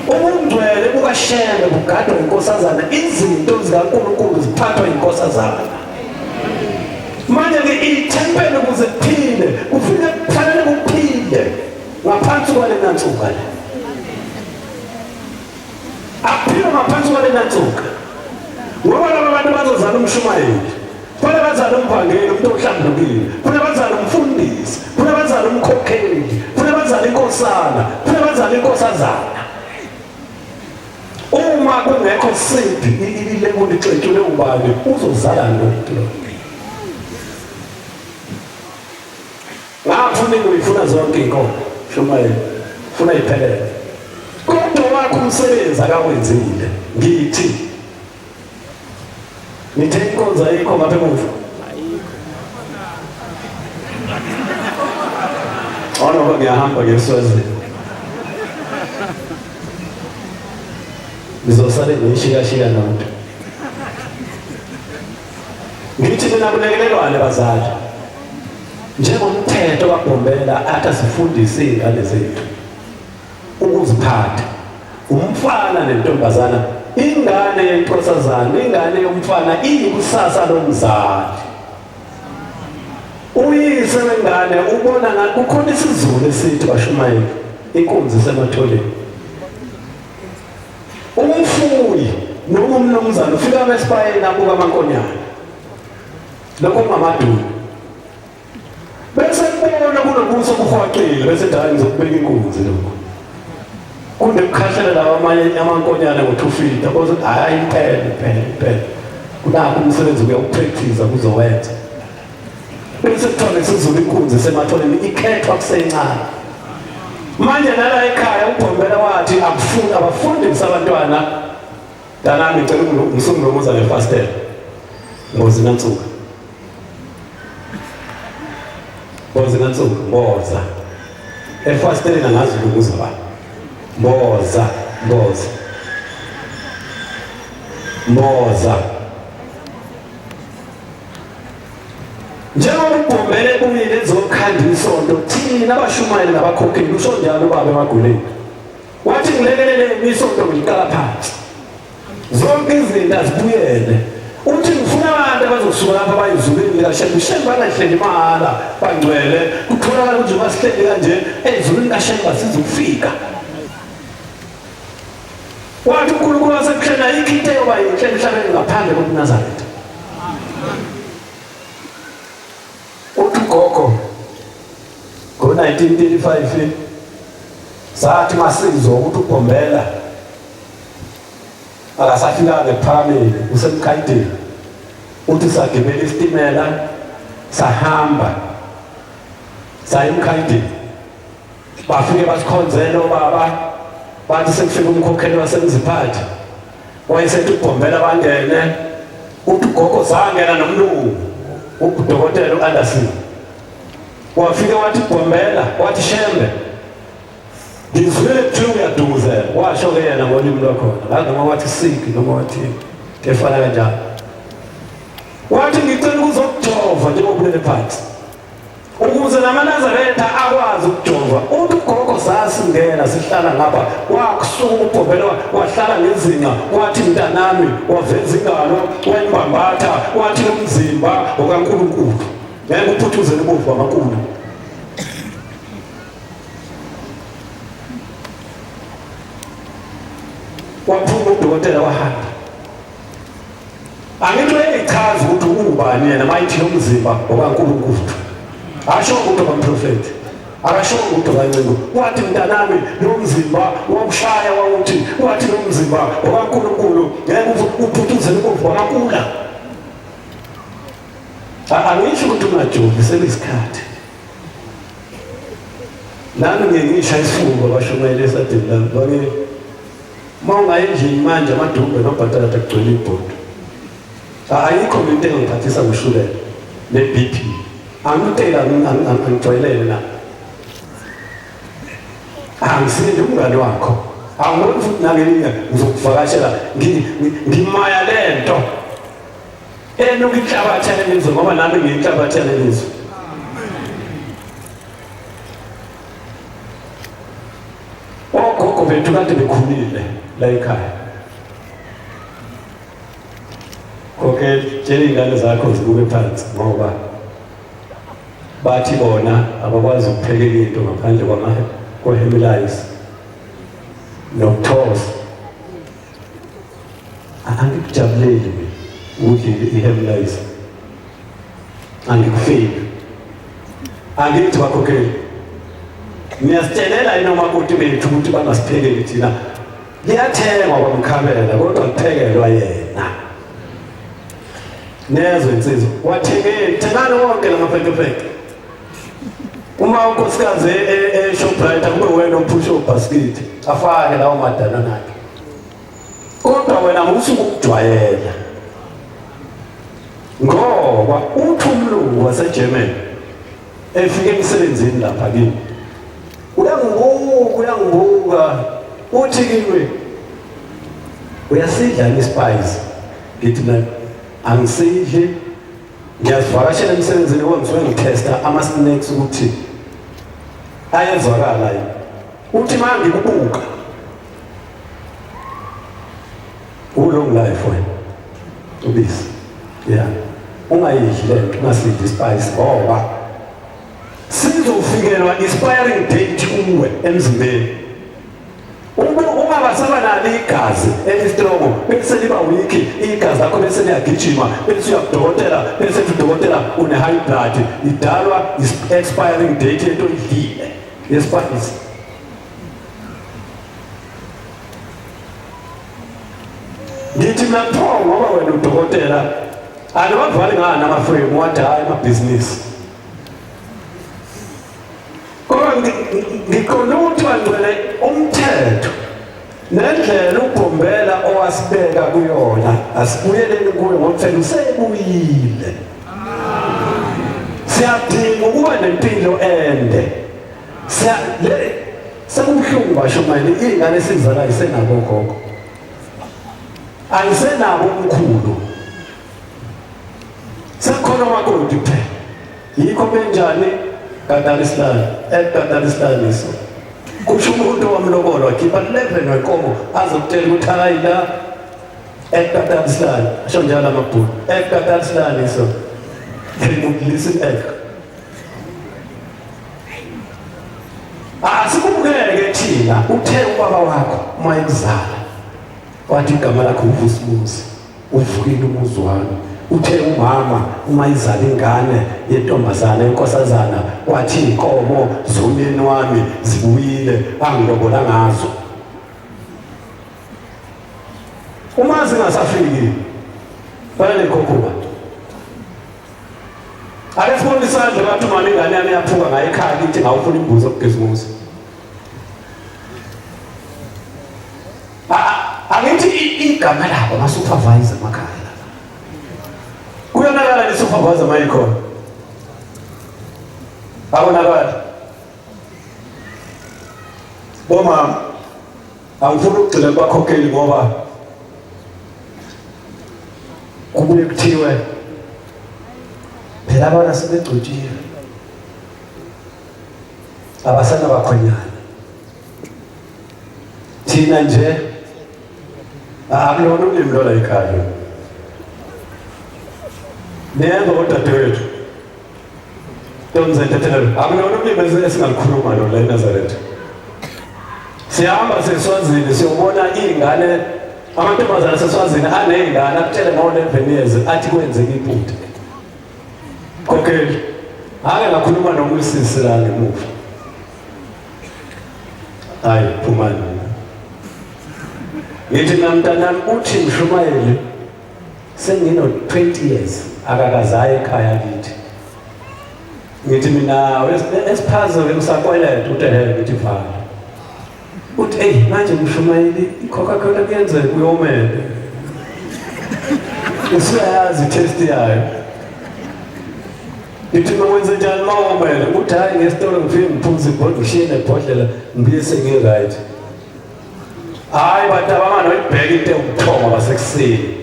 Ubungcwele bukaShembe bugadwa inkosazana, izinto zikaNkulunkulu ziphathwa inkosazana. Manje ke ithempeli ukuze kuphile kufike kufanele kuphile ngaphansi kwale nansuka le. Akuphilwa ngaphansi kwale nansuka. Ngoba laba bantu bazozala umshumayeli. Kufanele bazale umvangeli, umuntu ohlambulukile. Kufanele bazale umfundisi. Kufanele bazale umkhokheli. Kufanele bazale inkosana. Kufanele bazale inkosazana. Uma kungekho siphi ilebuli ixetshulwe ubani uzozala ntoni lo? Ngapha uningi uyifuna zonke iy'nkomo, shumayela, funa iphelele. Kodwa wakho umsebenzi akawenzile. Ngithi Nithe inkonzo ayikho ngapha emuva. Ayikho. Ngoba ngiyahamba ngeswazini. Ngizosale ngiyishikashika nomuntu. Ngithi mina kulekelelwane bazali. Njengomthetho kaBhombela athi asifundise izingane zethu. Ukuziphatha. Umfana nentombazana, ingane yenkosazana, ingane yomfana iyikusasa lomzali. Uyise wengane ubona ngathi kukhona isiZulu esithi bashumayeli inkunzi isematholeni. Umfuyi noma umnumzane ufika esibayeni abuka amankonyane. Lokho kungamaduna. Bese kubona kunobuso obuhwaqile bese dala ngizokubeka inkunzi lokho. Kunekukhahlela lawa amanye amankonyane ngo-250 kodwa hayi impela impela impela. Kunakho umsebenzi uyawupractice kuzowenza. Bese kuthiwa ngesiZulu inkunzi esematholeni ikhethwa kusencane. Manje nala ekhaya uBhombela wathi akufuni abafundise abantwana Mntanami ngicela ngisungulunguza ngefastela. Ngozi nansuka. Ngozi nansuka, mboza. Efasteleni angazi ulunguza ba. Mboza, mboza. Mboza. Njengoba ubhombele ebuyile ezokhanda isonto thina abashumayeli nabakhokheli usho njalo ubaba emaguleni. Wathi ngilekelele isonto ngiliqala phansi. Zonke izinto azibuyele. Uthi ngifuna abantu abazosuka lapha bayizulwini likaShembe. Shembe angahleli mahhala bangcwele. Kutholakala ukuthi njengoba sihleli kanje ezulwini kaShembe asizukufika. Wathi uNkulunkulu wasebuhleni ayikho into eyoba yinhle emhlabeni ngaphandle kobuNazaretha. Uthi ugogo ngo-1935 sathi masizwa ukuthi uBhombela akasafikanga ekuphakameni usemkhayideni uthi sagibela isitimela sahamba saya emkhayideni bafike basikhonzela obaba bathi sekufika umkhokheli wasemziphathi wayesethi ubhombela bangene uthi ugogo zangena nomlungu udokotela u-anderson wafike wathi bhombela wathi shembe ngizwile kuthiwa uyaduzela washo-ke yena ngolimi lwakhona ngazi noma wathi siki noma wathi efana kanjalo wathi ngicela ukuzokujova njengoba ulele phansi ukuze namaNazaretha akwazi ukujova. Uthi ugogo sasingena sihlala ngapha, wakusuka ubhobhela wahlala ngezinqa, wathi mntanami, waveza ingalo wayimbambatha, wathi lo mzimba okaNkulunkulu ngeke uphuthuzele ubovu bamankulu. Waphuma udokotela wahamba. Angithi uyayichaza ukuthi ungubani yena mayithi lo mzimba okaNkulunkulu. Asho ukuthi okamprofethi. Akasho ukuthi okancingo. Wathi mntanami lo mzimba wawushaya wawuthi wathi lo mzimba okaNkulunkulu ngeke uphuthuzele ubovu wamakula. Angisho ukuthi ungajovi, sekuyisikhathi. Nami ngiye ngisha isifuba bashumayela esadini lami bake uma ungaye endlini manje amadumbe nobhatata kugcwele ibhodo. Ayikho into engangiphathisa ngoshukela ne-BP. Angitela angijwayelene na. Angisindi umngane wakho. Angiboni futhi nangelinye ngizokuvakashela ngimaya lento. Enuka inhlabathi yalelizwe ngoba nami ngiyinhlabathi yalelizwe. Ogogo bethu kade bekhulile la ekhaya. Koke tshela iy'ngane zakho zibuke phansi ngoba bathi bona abakwazi ukuphekela into ngaphandle kwehemilayisi nokuthosa. Angikujabuleli mina ukudla ihemilayisi, angikufiki, angithi bakhokheli. Niyasitshelela yini omakoti bethu ukuthi bangasiphekeli thina? Liyathengwa kwamkhabela kodwa liphekelwa yena. Nezwe insizwa, wathengeni, thengani wonke la mafekefeke. Uma unkosikazi e-Shoprite akube wena ophusha ubhasikidi afake lawo madanana akhe. Kodwa wena musuke ukujwayela. Ngoba uthi umlungu waseGermany efike emsebenzini lapha kimi uyangibuka uyangibuka uthi kimi uyasidla yini ispice ngithi mina angisidli ngiyazivakashela emsebenzini ngoba ngisuke ngithesta ama-snacks ukuthi ayezwakala yini uthi uma ngikubuka u-long life wena ubisi ya ungayidli le nto ungasidli ispice ngoba sizofikelwa expiring date kuwe emzimbeni ungaba nalo igazi elistrongo bese liba weak igazi lakho bese liyagijima bese uyakudokotela bese udokotela une-high blood idalwa expiring date yento oyidlile yesipaisi. Ngithi mina pho ngoba wena udokotela aliwavali ngani amafremu wathi hhayi amabhizinisi. Kodwa ngiqonde ukuthi bangcwele umthetho nendlela uBhombela owasibeka kuyona asibuyeleni kuyo ngoba phela usebuyile. Siyadinga ukuba nempilo ende. Siya le sekubuhlungu bashumayeli iy'ngane esizalayo isenabo ogogo. Ayisenabo umkhulu. Sekukhona omakoti kuphela. Yikho benjani Gadalisilani, eGadalisilani so. Kusho umuntu owamlobola wakhipha 11 wenkomo azokutshela ukuthi hayi la eGadalisilani. Asho njalo amabhunu. EGadalisilani so. Listen ek. Asikubukeke thina uthe ubaba wakho uma ekuzala wathi igama lakho uVusimuzi. Uvukile umuzi wami. Uthe umama uma izala ingane yentombazana inkosazana wathi inkomo zomyeni wami zibuyile angilobola ngazo. Uma zingasafiki fanele khokhuba. Ake sibone isandla bathi mama ingane yami yaphuka ngayo ekhaya kithi ngawufuna imbuzi yokugeza umuzi. Angithi igama labo ama-supervisor emakhaya lapha. Kuyonakala le-supervisor uma ikhona. Akonakali. Bomama, angifuni ukugxila kubakhokheli ngoba kubuye kuthiwe phela abana sebegcotshiwe abasenabakhwenyana thina nje akulona ulimi lola ekhaya niyezwa kodadewethu ntomzentethelelo akulona ulimi esingalukhuluma lo la eNazaretha siyahamba seswazini siyobona iy'ngane amantombazane aseswazini aney'ngane akutshele ngo-11 years athi kwenzeka iphutha khokheli ake ngakhuluma nomusisi la ngemuva hayi phumani ngithi mina mntanami uthi mshumayeli Sengino 20 years akakazaye ekhaya kithi. Ngithi mina esiphazo ke usakweleta uthi he ngithi vala. Uthi hey manje mshumayeli iCoca-Cola kuyenzeka uyomele. Usuyazi test yayo. Ngithi uma wenze njani uma womele? Uthi hhayi ngesitolo ngifike ngiphuze ibhodlela ngishiye nebhodlela ngibuye sengi-right. Hhayi bantu abamane oyibheka into ewubuthongo basekuseni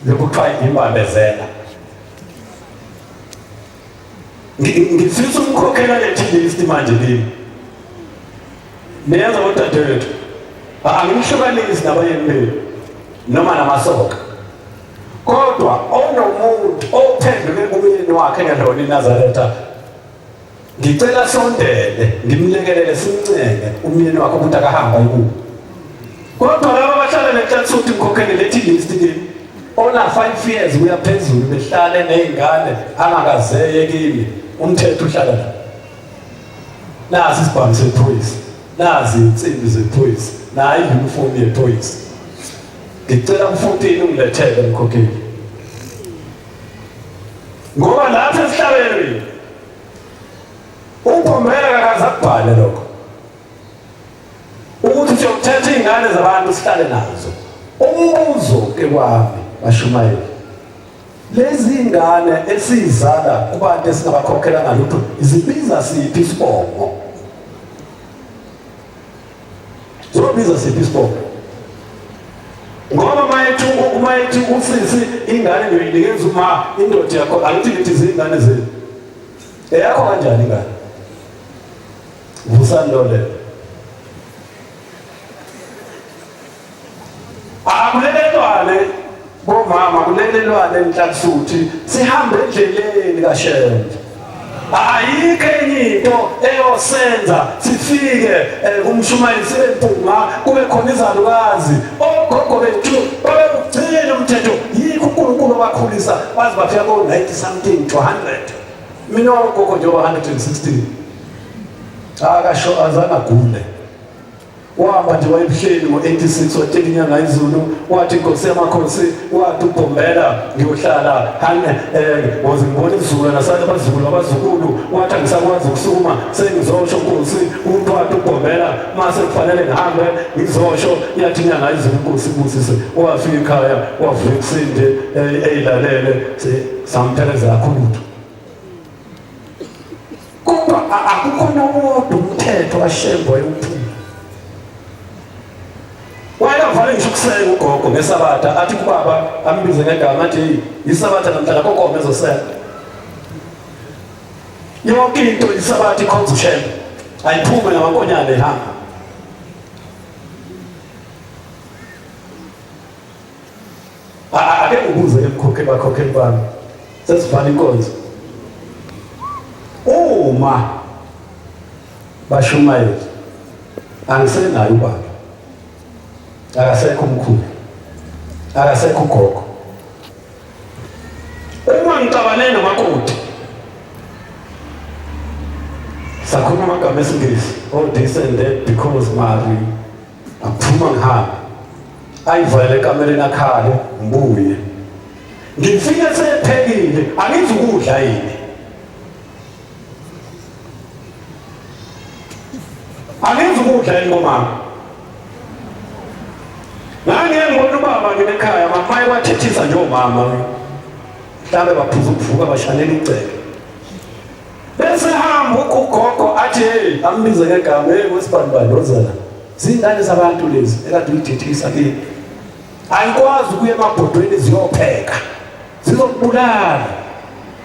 lokhu kuthiwa imbambezela. Ngifisa ukukhokhela lethi list manje kimi. Niyenza odadewethu. Angimhlukanisi nabayeni benu noma namasoka. Kodwa onomuntu ophenduke kumyeni wakhe ngelona iNazaretha ngicela sondele ngimlekelele simncenge umyeni wakhe ukuthi akahambe ayikubo. Kodwa laba abahlala nenhlansuthi ngikhokhele lethi list kimi ona 5 years kuya phezulu behlale nezingane angakazeye kimi umthetho uhlala la. Nazi isibhamu sephoyisa, nazi insimbi zephoyisa, nayi uniform yephoyisa. Ngicela umfutini ungilethele mkhokheli. Ngoba lapha esihlabeni uBhombela kakaze akubhale lokho. Ukuthi siyokuthatha izingane zabantu sihlale nazo. Umbuzo ke kwami bashumayeli. Lezi ngane esizala kubantu esingabakhokhela ngalutho zibiza siphi isibongo? Zobiza siphi isibongo? Ngoba mayethi uma ethi usisi ingane ngiyoyinikeza uma indoda yakho angithi ngithi zingane zenu. Eyakho kanjani ingane? Vusani lo le. Akulelelwane bomama kulelelwane enhlansuthi sihambe endleleni kaShembe. Ayikho enye into eyosenza sifike eh, kumshumayeli sibe mpunga kube khona izalukazi ogogo bethu babewugcina umthetho yikho uNkulunkulu obakhulisa baze bafika ko-90 something to 100 mina ogogo njengoba 116 akasho azange agule Wahamba nje wayebuhleni ngo-86 watshela inyanga izulu wathi nkosi yamakhosi wathi ubhombela ngiyohlala hane eh woze ngibona izulu nasale abazukulu abazukulu wathi angisakwazi ukusukuma sengizosho nkosi umuntu wathi ubhombela mase kufanele ngihambe ngizosho yathi inyanga izulu inkosi ibusise wafika ekhaya wavuka ekuseni nje eh, eyilalele samphelezela kakhulu Kodwa akukho nowodwa umthetho kaShembe wayewuphula. Wayevale ngisho ukuseka ugogo ngesabatha athi kubaba ambize ngegama athi isabatha namhlanje akho nkomo ezoseka. Yonke into isabatha ikhonza uShembe. Ayiphume namankonyane ihamba. Ake ngibuze emkhokhe bakhokheli bami. Sesivala inkonzo. Uma bashumayeli angisenayo ubaba. Akasekho umkhulu. Akasekho ugogo. Uma ngixabane nomakoti sakhuluma amagama esiNgisi oh this and that because Mary Aphuma ngihambe. Ayivalele ekamereni akhale ngibuye. Ngifike sephekile angizukudla yini. Angizukudla yini komama. Ngangeke ngibona ubaba nginekhaya mama wathethisa nje omama. Mhlambe baphuza ukuvuka bashanela igceke. Bese hamba ugogo athi hey ambize ngegama hey wesibanibani wozela. Zingane zabantu lezi ekade uyithethisa kimi. Ayikwazi ukuya emabhodweni ziyopheka. Zizokubulala.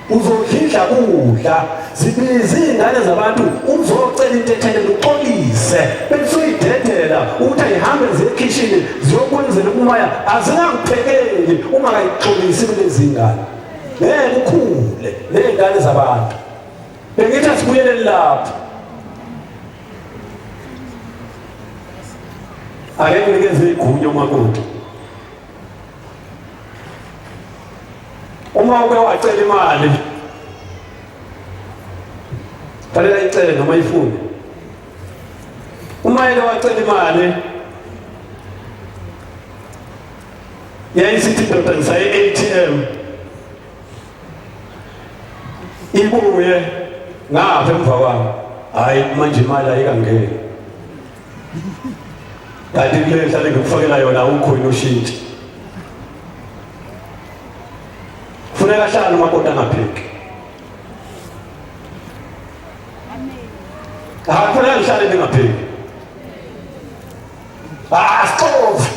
Uzodla kudla. Zibiza izingane zabantu uzocela intethelelo uxolise. Bese uyidedela ukuthi ayihambe ziye ekhishini ziyokwenzela umoya azingakuphekeli uma kayixolisi kulezi ngane. Ngeke ukhule nezingane zabantu. Bengithi asibuyeleni lapho. Ake nginikeze igunya umakoti. Uma uke wacela imali fanele ayicele noma ifune. Uma eke wacela imali yayisithi indoda ngisaye ATM. Ibuye ngapha emva kwami. Hayi manje imali ayikangeni. Kanti kule nhlale ngikufakela yona awukho yini ushintshe. Funeka ahlale umakoti angapheki. Hayi kufuneka ngihlale ngingapheki. Ah, sixove.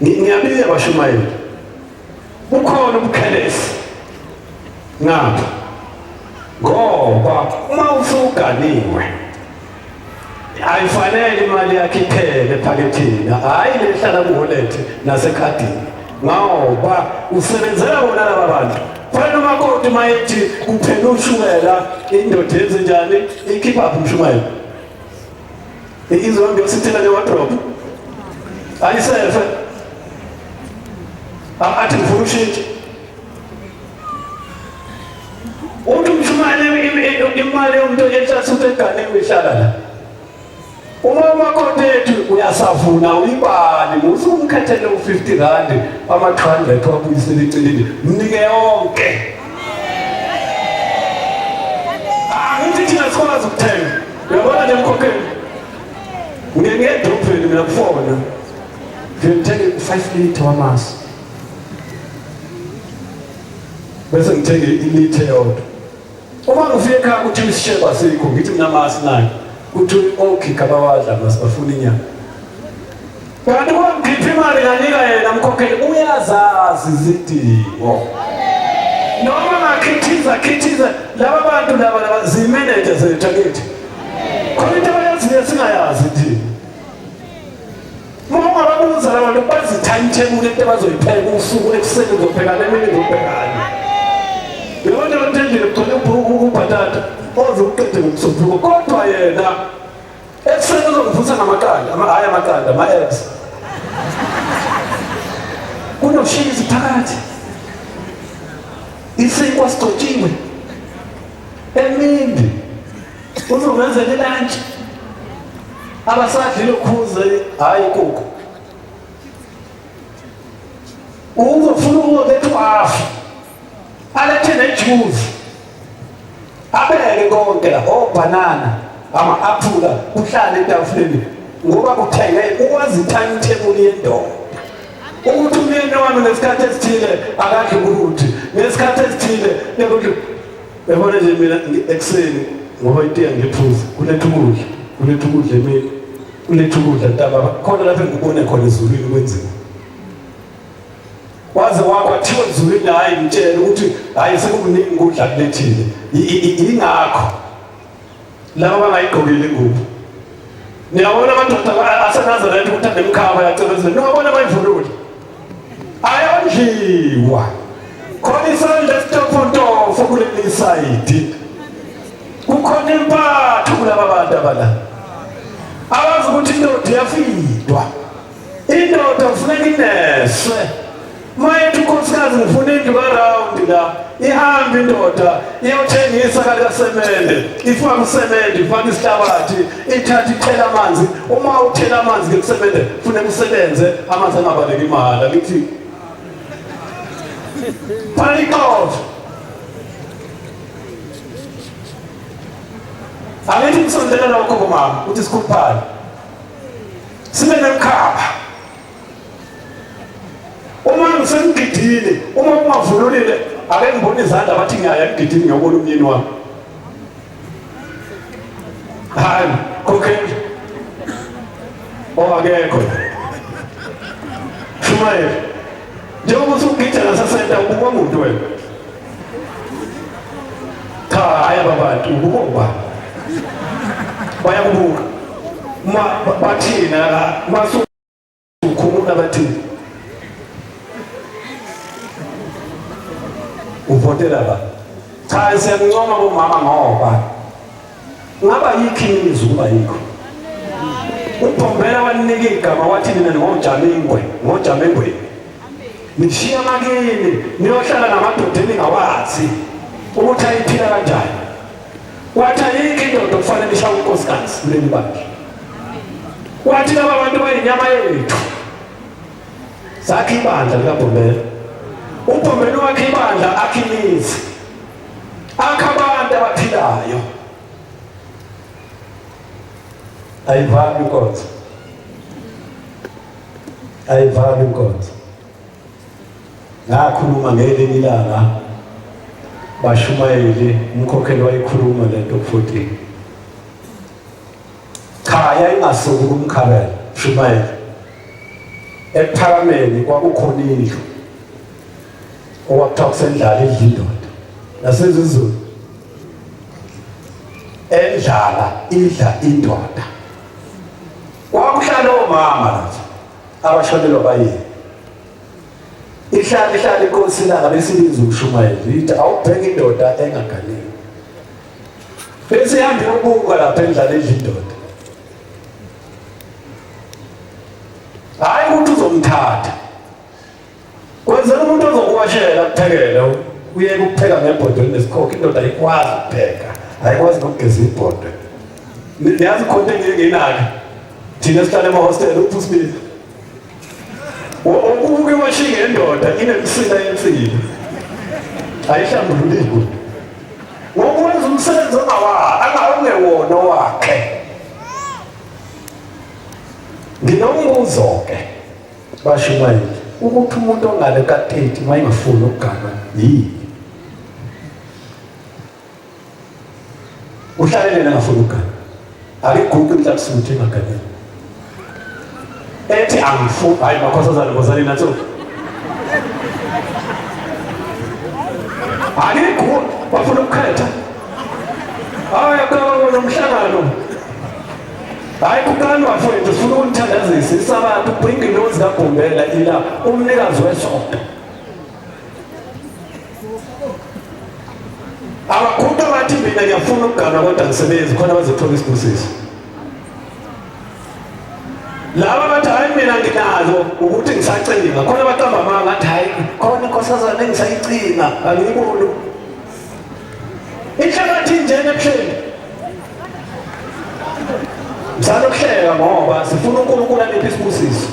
Ngiyabika bashumayeli. Kukhona ubukhelesi. Ngapha. Ngoba uma usuganiwe ayifanele imali yakhe iphele ephakethini, hhayi le ehlala kuwallet nasekhadini, ngoba usebenzela bona laba bantu. Fanele umakoti uma ethi kuphela ushukela, indoda yenze njani? Ikhipha phi umshumayeli? Izohambe yosithela ngewadrobe, ayisefe athi ngifuna ushintshe. Uthi umshumayeli imali yomuntu ehlasuthi eganeni ihlala la. Uma umakoti ethu uyasavuna uyibali musu umkhethele u50 rand ama-200 wabuyisela eceleni mnike yonke. Angithi thina sikwazi ukuthenga. Uyabona nje mkhokheli. Ngiye ngedrobheni mina kufona. Ngithenge 5 liter wamasi. Bese ngithenge ilithe eyodwa. Uma ngifika ekhaya kuthiwa isishebo asikho, ngithi mina masi nayo. Kuthiwa okhikha bawadla masi bafuna inyama. Kanti kwangikhipha imali nganika yena mkhokheli uyazazi izidingo. Noma ngakhithiza khithiza laba bantu laba laba zimeneja zethu akithi. Khona into abayaziyo singayazi thina. Uma ungababuza laba bantu bazi-timetable into abazoyipheka usuku ekuseni uzophekana emini uzophekana. Uyabona abantu endlini kugcwele ubhatata oze uqede ngomsombuluko kodwa yena ekuseni uzongivusa ngamaqanda, hhayi amaqanda, ama-eggs. Kunoshizi phakathi. Isinkwa sigcotshiwe. Emini uzongenzela ilantshi. Abasadli lokhuze hhayi inkukhu. Uzofuna ukuletha uhafu. Alethe nejuice. Abeke konke la obhanana, ama-aphula kuhlale etafuleni ngoba kuthenge ukwazi timetable yendoda. Ukuthi umyeni wami ngesikhathi esithile akadli ukuthi, ngesikhathi esithile ekuthi yabona nje mina ekuseni ngoba itiya ngiphuza kuletha ukudla, kuletha ukudla emini, kuletha ukudla ntambama, khona lapho engikubone khona ezulwini kwenziwa. Waze wakwathiwa ezulwini hhayi ngitshele ukuthi hhayi sekukuningi ukudla kulethile. Yingakho laba bangayigqokile ingubo. Niyabona amadoda aseNazaretha ukuthi anemkhaba yacebezela. Niyabona bayivunule. Ayondliwa. Khona isandla esitofontofo kuleli sayidi. Kukhona impatho kulaba bantu abala. Abazi ukuthi indoda iyafidwa. Indoda kufuneka ineswe. Mayethi unkosikazi ngifuna indlu karawundi la, ihambe indoda iyothengisa kalikasemende, ifake usemende, ifake isihlabathi, ithathe ithele amanzi. Uma uthela amanzi ngekusemende, kufuneka usebenze amanzi angabaleki mahhala. Ngithi phanikof. Angithi ngisondela lokho kumama ukuthi sikhuluphale. Sibe nemkhaba. Uma ngisemgidini, uma ungavunulile, ake ngibone izandla bathi ngiyaya emgidini ngiyobona umyeni wami. Hayi, khokheli. Oh akekho. Shumayela. Njengoba usugida ngasesenta ubukwa muntu wena. Cha, hayi ababantu ubukwa ubani? Bayakubuka. Uma bathina la, masu ukhumula bathini? Uvotela ba? Cha, siyakuncoma bomama ngoba ngaba yikho imizwa ukuba yikho. UBhombela waninika igama wathi nina ningojamingwe, ngojamingwe. Nishiya amakini niyohlala namadoda eningawazi ukuthi ayiphila kanjani. Wathi ayikho indoda okufanele ishaye unkosikazi kuleli bandla. Wathi laba bantu bayinyama yethu. Sakhe ibandla likaBhombela. UBhombela wakhe ibandla akhe imizi. Akha abantu abaphilayo. Ayivami inkonzo. Ayivami inkonzo. Ngakhuluma ngelinye ilanga bashumayeli umkhokheli wayikhuluma lento ku-14. Cha yayingasuki kumkhabela shumayela. Ekuphakameni kwakukhona indlu okwakuthiwa kusendlala idla indoda nasezizulu endlala idla indoda. Kwakuhlala omama lapha abashonelwa bayini. Ihlala ihlala inkosi ilanga bese ibiza umshumayeli ithi awubheke indoda engaganiwe. Bese ihambe iyobuka lapha endlala idla indoda. Hayi ukuthi uzomthatha. Kwenzela umuntu ozokuwashela kuphekele uyeke ukupheka ngebhodwe nesikhokho indoda ayikwazi ukupheka ayikwazi nokugeza ibhodwe. Niyazi khona into enginake thina esihlala emahostela uphi usibili Ukubuka iwashing yendoda inemisila yensila. Ayihlambululiwe. Ngokwenza umsebenzi ongawa angawungewona wakhe. Nginombuzo ke bashumayeli ukuthi umuntu ongale ka-30 mayengafuni ukugana yini? Uhlalele engafuni ukugana. Akiguqi mhlawumbe engaganile. Ethi angifuni, hayi makhosazana ngozani natso. Akiguqi, bafuna ukukhetha. Hayi akaba nomhlangano. Hayi kuqala bafowethu sifuna ukunithandazisa isabatha ubringa intozi kaBhombela ila umnikazi wesonto. Abakhulu bathi mina ngiyafuna ukugana kodwa ngisebenzi khona bazothola isibusiso. Laba bathi hayi mina nginazo ukuthi ngisacinga khona baqamba amanga athi hayi khona inkosazana engisayicinga angiyiboni. Inhlabathi njena ebuhleni. Msana ukuhleka ngoba sifuna uNkulunkulu aniphe isibusiso.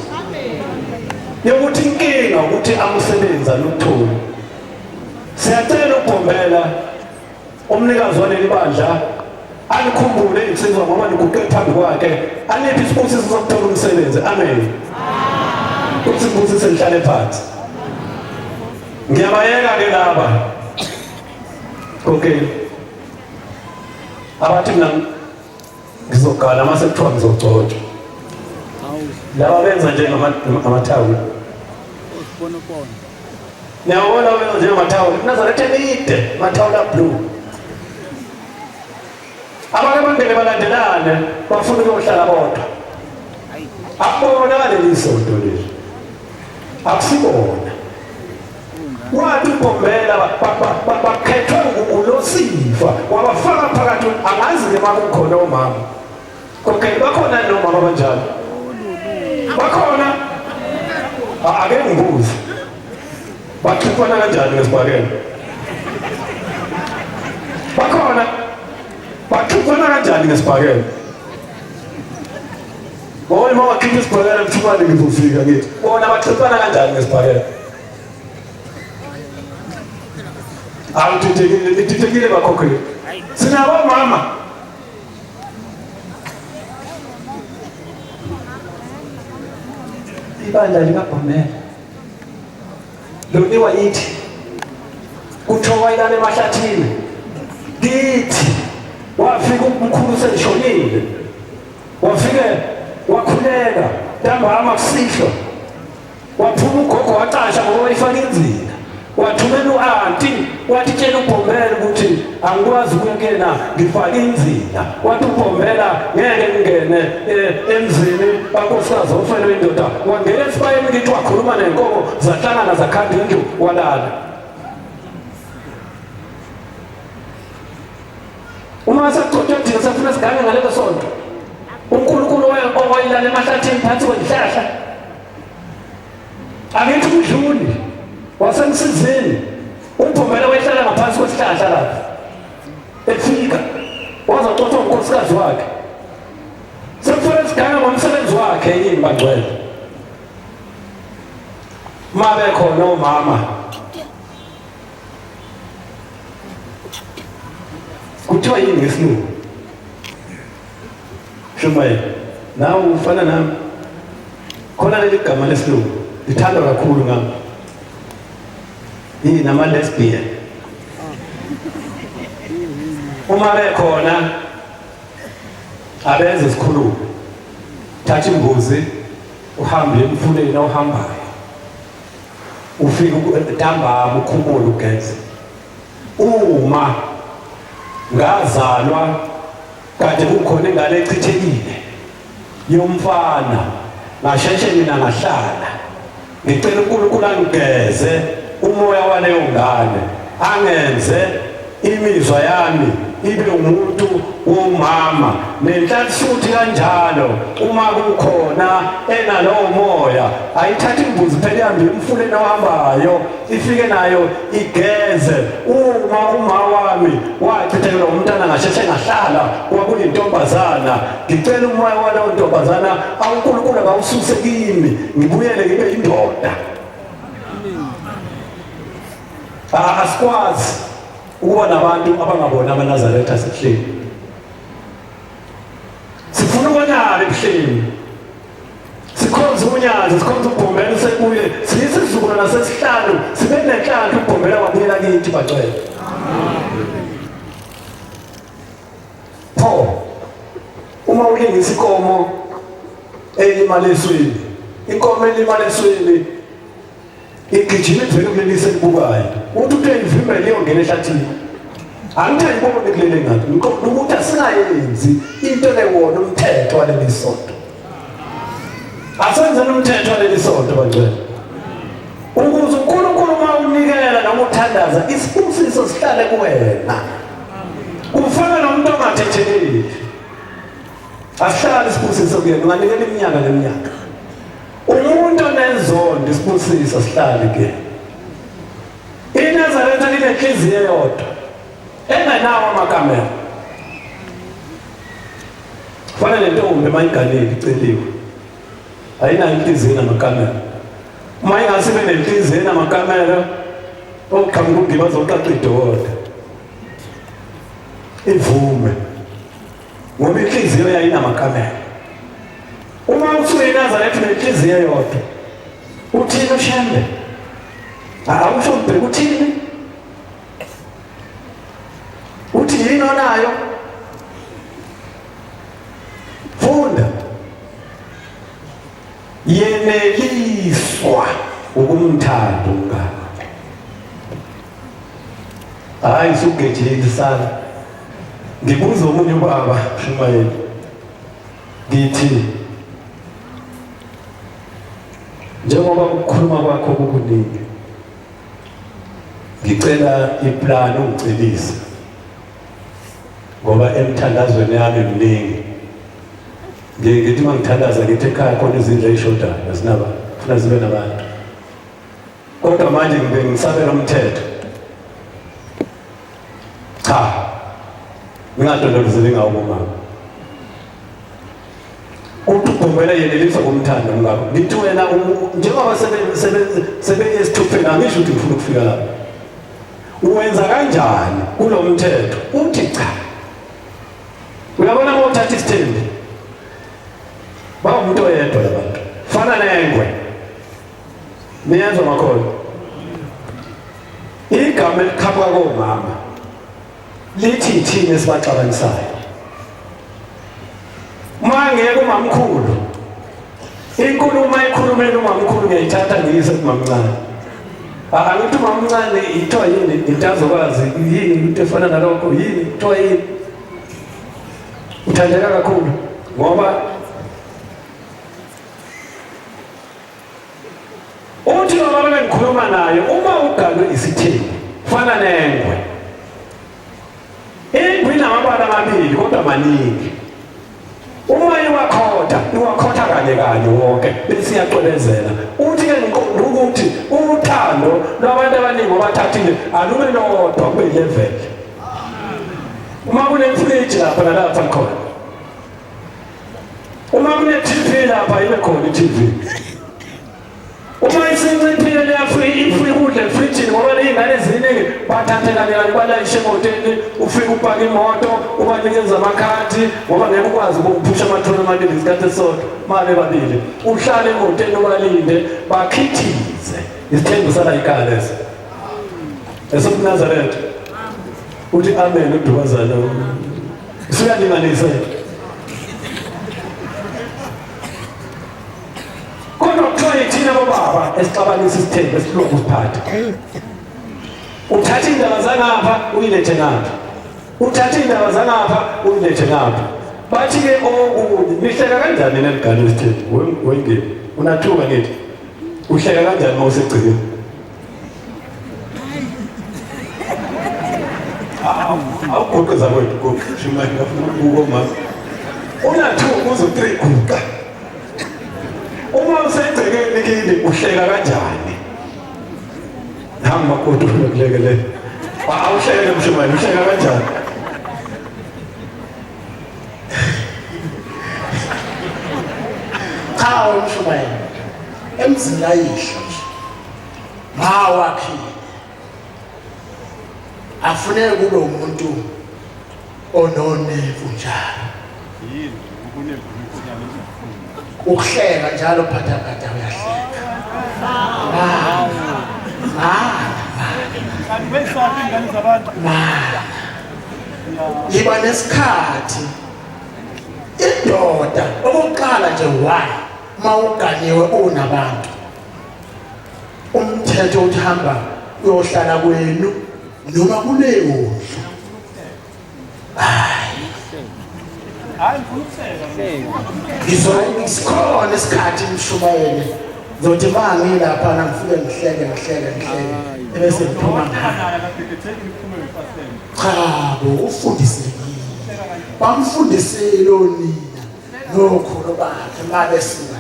Yokuthi inkinga ukuthi amsebenzi alutholi. Siyacela ukubhombela umnikazi waleli bandla anikhumbule insizwa ngoba niguqe phambi kwakhe aniphe isibusiso sokuthola umsebenzi. Amen. Uthi sibusise nihlale phansi. Ngiyabayeka ke laba. Okay. Abathi mina ngizogana uma sekuthiwa ngizogcotshwa. Laba benza nje ngamathawula. Niyabona benza njengamathawula. Nazaretha emide, amathawula blue. Abake bangene balandelane bafuna ukuyohlala bodwa. Akubonakali leli sonto leli. Akusibona. Wathi uBhombela bakhethwe uLosifa wabafaka phakathi angazi ke makukhona omama. Okay, bakhona nomama abanjalo? Bakhona? Ake ngibuze. Baxhumana kanjani ngesibhakela? Bakhona? Baxhumana kanjani ngesibhakela? Ngoba uma wakhipha isibhakela mthumane ngizofika ngithi bona baxhumana kanjani ngesibhakela? Awudidekile, nididekile bakhokheli. Sinabo mama. Ibandla likaBhomela loniwa yithi kuthiwa wayelala emahlathini kithi wafika umkhulu seshonile wafike wakhuleka ntambama kusihlwa Waphuma ugogo wacasha ngoba wayifaka inzila. Wathumela u-anti wathi tshela uBhombela ukuthi angikwazi ukuya kuyena ngifake inzila. Wathi uBhombela ngeke ngingene eh, emzini kankosikazi ofelwe indoda. Wangena esibayeni kithi wakhuluma nenkomo zahlangana zakhanda indlu walala. Uma sekuxoxa thina sefuna sigange ngalelo sonto. UNkulunkulu owayilala emahlathini phansi kwezihlahla. Angithi umdluli wasemsizini uMphumela wayehlala ngaphansi kwesihlahla lapha. Efika wazoxoxa unkosikazi wakhe. Sekufanele sigange ngomsebenzi wakhe yini bangcwele. Mabe khona omama. Kuthiwa yini ngesilungu? Shumayela, nawe ufana nami. Khona leli gama lesilungu lithandwa kakhulu ngami. Yini nama lesbian? Uma bekhona abenze sikhulume. Thatha imbuzi uhambe emfuleni awuhambayo. Ufike ntambama ukhumule ugeze. Uma ngazalwa kade kukhona ingane echithekile yomfana ngasheshe mina ngahlala ngicela uNkulunkulu angigeze umoya waleyo ngane angenze imizwa yami ibe umuntu womama nenhlansuthi kanjalo uma kukhona enalowo moya ayithathe imbuzi phela ihambe emfuleni ohambayo ifike nayo igeze uma uma wami wachithekelwa umntana ngasheshe ngahlala kwakuyintombazana ngicela umoya walowo ntombazana awunkulunkulu akawususe kimi ngibuyele ngibe indoda. Asikwazi ukuba nabantu abangabona amaNazaretha asebuhleni. Sifuna ukonala ebuhleni, sikhonza unyazi, sikhonza ubhombela usekuye, siyisizukulwana sesihlanu sibe nenhlanhla ubhombela wabuyela kithi bacwele. Pho uma ulingisa inkomo elimala eswini, inkomo elimala eswini igijima ivele kuleli selibukayo, uthi uthe ivimbele iyongena ehlathini. Angithi ayiboni kuleli ngathi ngiqonda ukuthi asingayenzi into lewona umthetho waleli sonto. Asenzeni umthetho waleli sonto bangcwele, ukuze uNkulunkulu uma unikela noma uthandaza isibusiso sihlale kuwena. Kufana nomuntu ongathetheleli, asihlali isibusiso kuyena, unganikela iminyaka neminyaka. Umuntu onenzondo isibusiso sihlale kuyena. INazaretha linenhliziyo eyodwa engenawo amakamera. Fana nentombi uma iganile iceliwe, ayinayo inhliziyo enamakamera. Uma ingase ibe nenhliziyo enamakamera, oqhamuka ugiba azoqaqa idokoda ivume, ngoba inhliziyo yayinamakamera. Uma usuke eNazaretha nenhliziyo eyodwa, uthini uShembe? Awusho mbheke uthini? Uthi yini onayo? Funda. Yeneliswa ukumthanda umngane. Hayi sugejile sana. Ngibuza omunye ubaba Shumayeli. Ngithi njengoba ukukhuluma kwakho kukuningi, ngicela iplan ungicelise, ngoba emthandazweni yami mningi. Ngithi uma ngithandaza ngithi ekhaya khona izindlu ey'shodayo azinaba, funa zibe nabantu. Kodwa manje ngibe ngisabela umthetho. Cha, ngingadondolozeli ngawo kumama. Uthi ubhombela yenelisa kumthanda umngako. Ngithi wena njengoba sebeye esithupheni, angisho ukuthi ngifuna ukufika lapho. Uwenza kanjani kulo mthetho? Uthi cha. Uyabona uma uthatha isithembu, bawumuntu oyedwa labantu. Fana nengwe. Niyezwa makhona? Igama eliqhamuka komama lithi ithini esibaxabanisayo. Uma ngeke umamkhulu, inkulumo ayikhulumela umamkhulu ngiyayithatha ngiyise kumamncane. Angithi umamncane ithiwa yini into azokwazi yini into efana nalokho yini kuthiwa yini? Uthandeka kakhulu ngoba uthi lo baba bengikhuluma naye, uma uganwe isithembu fana nengwe. Ingwe inamabala amabili kodwa maningi. Uma iwakhotha, iwakhotha kanye kanye wonke bese iyacwebezela. Uthi ke ngiqonda ukuthi uthando lwabantu abaningi obathathile alube lodwa kube level. Uma kunefriji lapha nalapha khona, uma kune-TV lapha ibe khona i-TV. Uma isinciphile leya ifriji kudla efrijini ngoba ley'ngane ziningi. Baningi bathathe kanye kanye balayishe emotweni, ufike upake imoto, ubanikeza amakhadi ngoba ngeke ukwazi ukuphusha amathuna amabili ngesikhathi esisodwa, mabe babili. Uhlale emotweni ubalinde bakhithize. Isithembu sala ikhaya leso. EsobuNazaretha. Uthi amen udubazana. Usuyalinganisa. Kodwa kuthiwa yithina bobaba esixabanisa isithembu esilokhu siphatha. Uthatha indaba zangapha uyilethe ngapha. Uthatha indaba zangapha uyilethe ngapha. Bathi-ke okunye nihleka kanjani neligane isithembu wengeni unathuka ngithi uhleka kanjani uma usegcikeni awuguqe zakwethu guqa shumayela ngafuna ukubuka omama una-two uze u-three guqa uma usegcekeni kini uhleka kanjani nangu makoti ufuna kulekelela awuhleke mshumayela uhleka kanjani cha umshumayela emzini kayihlo nje mawakhile afuneke kube umuntu ononevu njalo yini ukuhleka njalo phathaphatha uyahleka yiba nesikhathi indoda okokuqala nje why mawuganiwe unabantu umthetho uthi hamba uyohlala kwenu noma kuleyo ndlu hayi ngizosikhona isikhathi mshumayeli ngizothi uma ngilaphana ngifike ngihleke ngihleke ngihleke ebese ngiphuma cha bo ufundisekile bamfundisile onina nokholo bakhe uma besuka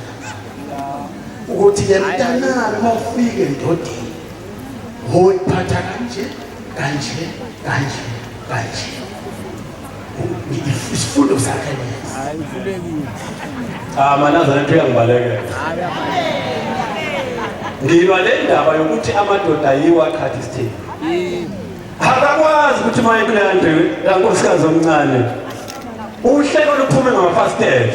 ukuthi-ke mntanami uma ufike endodeni hoyiphatha kanje kanje kanje kanje isifundo sakhe leso cha manazaretha uyangibalekela ngilwa le ndaba yokuthi amadoda ayiwa aqhatha isithembu akakwazi ukuthi uma ekuleya ndlu kankosikazi omncane uhleko luphume ngamafasitela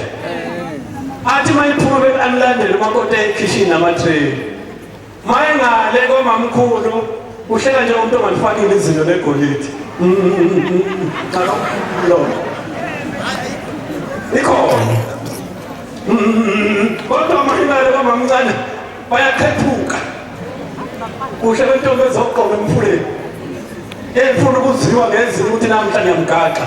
athi uma iphuma bekulamlandela umakoti ekhishini namatreyi Mayengale komamkhulu uhleka nje umuntu ongalifakile izinyo legolide. Lo. Ikhona. Kodwa mayengale komamncane bayaqhephuka. Kuhle kwentombi ezogqoka emfuleni. Efuna ukuziwa ngezinto ukuthi namhla ngiyamgaxa.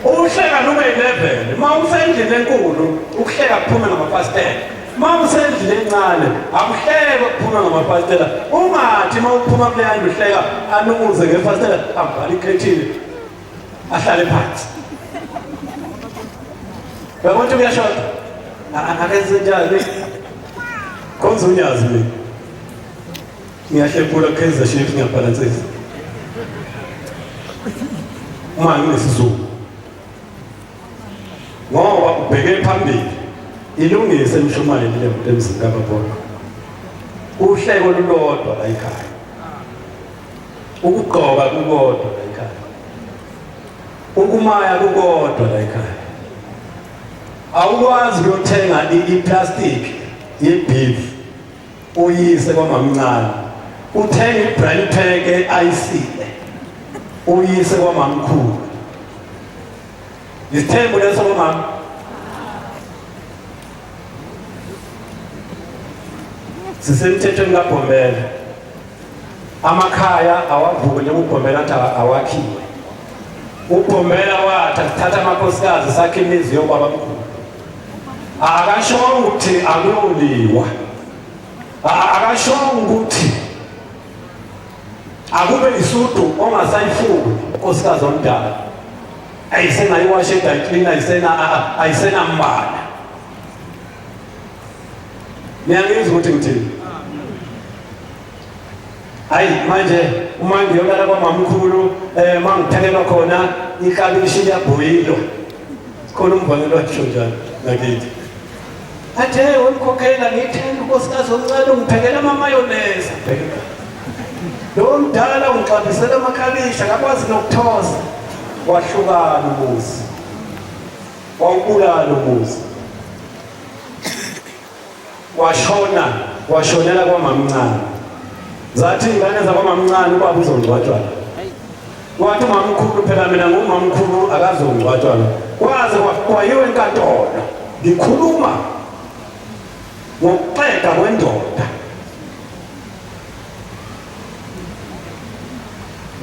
Uhleka lube level. Uma usendlini enkulu ukuhleka kuphume ngamafasitela. Uma usendlini encane akuhlekwa kuphuma ngamafasitela. Ungathi uma uphuma kuleya ndlu uhleka anukuze ngefasitela avale ikhethini ahlale phansi. Uyabona ukuthi kuyashoda? Akenze njani? Khonza unyazi mina. Ngiyahlephula Kaizer Chiefs ngiyabhalansisa. Uma nginesizungu. Ngoba ubheke phambili ilungise imshumayeli le muntu emzini kababona. Uhleko lulodwa la ekhaya. Ukugqoka kukodwa la ekhaya. Ukumaya kukodwa la ekhaya. Awukwazi ukuyothenga i-plastic ye-beef uyise kwamamncane uthenga i-brand pack ayisile uyise kwamamkhulu isithembu leso komama sisemthethweni kaBhombela amakhaya awavuke njengoBhombela athi awakhiwe uBhombela wathi asithatha amakhosikazi sakhe imizi yobaba mkhulu akashongo ukuthi akuyoliwa akashongo ukuthi akube isudu ongasayifuni unkosikazi omdala ayisenayiwashe edayiklina ayisena ayisenambala niyangizwa ukuthi ngithini hayi manje uma ngiyolala kwamamkhulu um uma ngiphekelwa khona iklabishi liyabhoyilwa khona umvangelo washo njalo ngakithi athe wemkhokhela ngitheni unkosikazi omncane ungiphekela amamayonesa Lo mdala ungixabisela amakhabisha akakwazi nokuthosa. Wahlukana umuzi. Wawubulala umuzi. Washona, washonela kwamamncane. Zathi ingane zakwamamncane ubaba uzongcwatshwa la. Wathi umamkhulu phela mina ngumamkhulu akazongcwatshwa la. Kwaze kwayiwa enkantolo. Ngikhuluma ngokuxega kwendoda.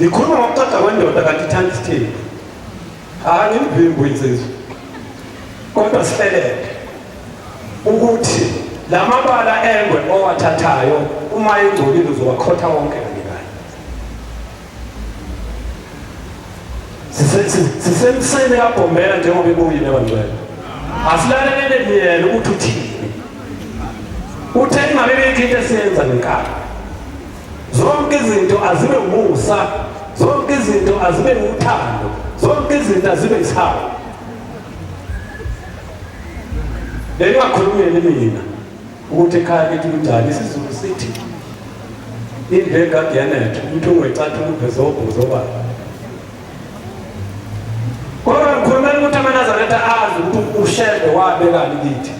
Ngikhuluma ngokuxega kwendoda kanti ithanda isithembu. Angimvimbi insizwa. Kodwa sihleleke ukuthi lamabala engwe owathathayo uma engcolile uzowakhotha wonke kanye kanye. Sisemseni kaBhombela njengoba ibuyile bangcwele. Asilaleleni yena ukuthi uthini. Uthe ingabe bikho into esiyenza ngenkani. Zonke izinto azibe umusa, zonke izinto azibe uthando, zonke izinto azibe isihawu. Bengingakhulumeli mina ukuthi ekhaya kithi kunjani isiZulu sithi indlu egadi yanetha umuntu ungecatha ukuveza obhuzo baba. Kodwa ngikhulumela ukuthi amaNazaretha azi ukuthi uShembe wabekani kithi.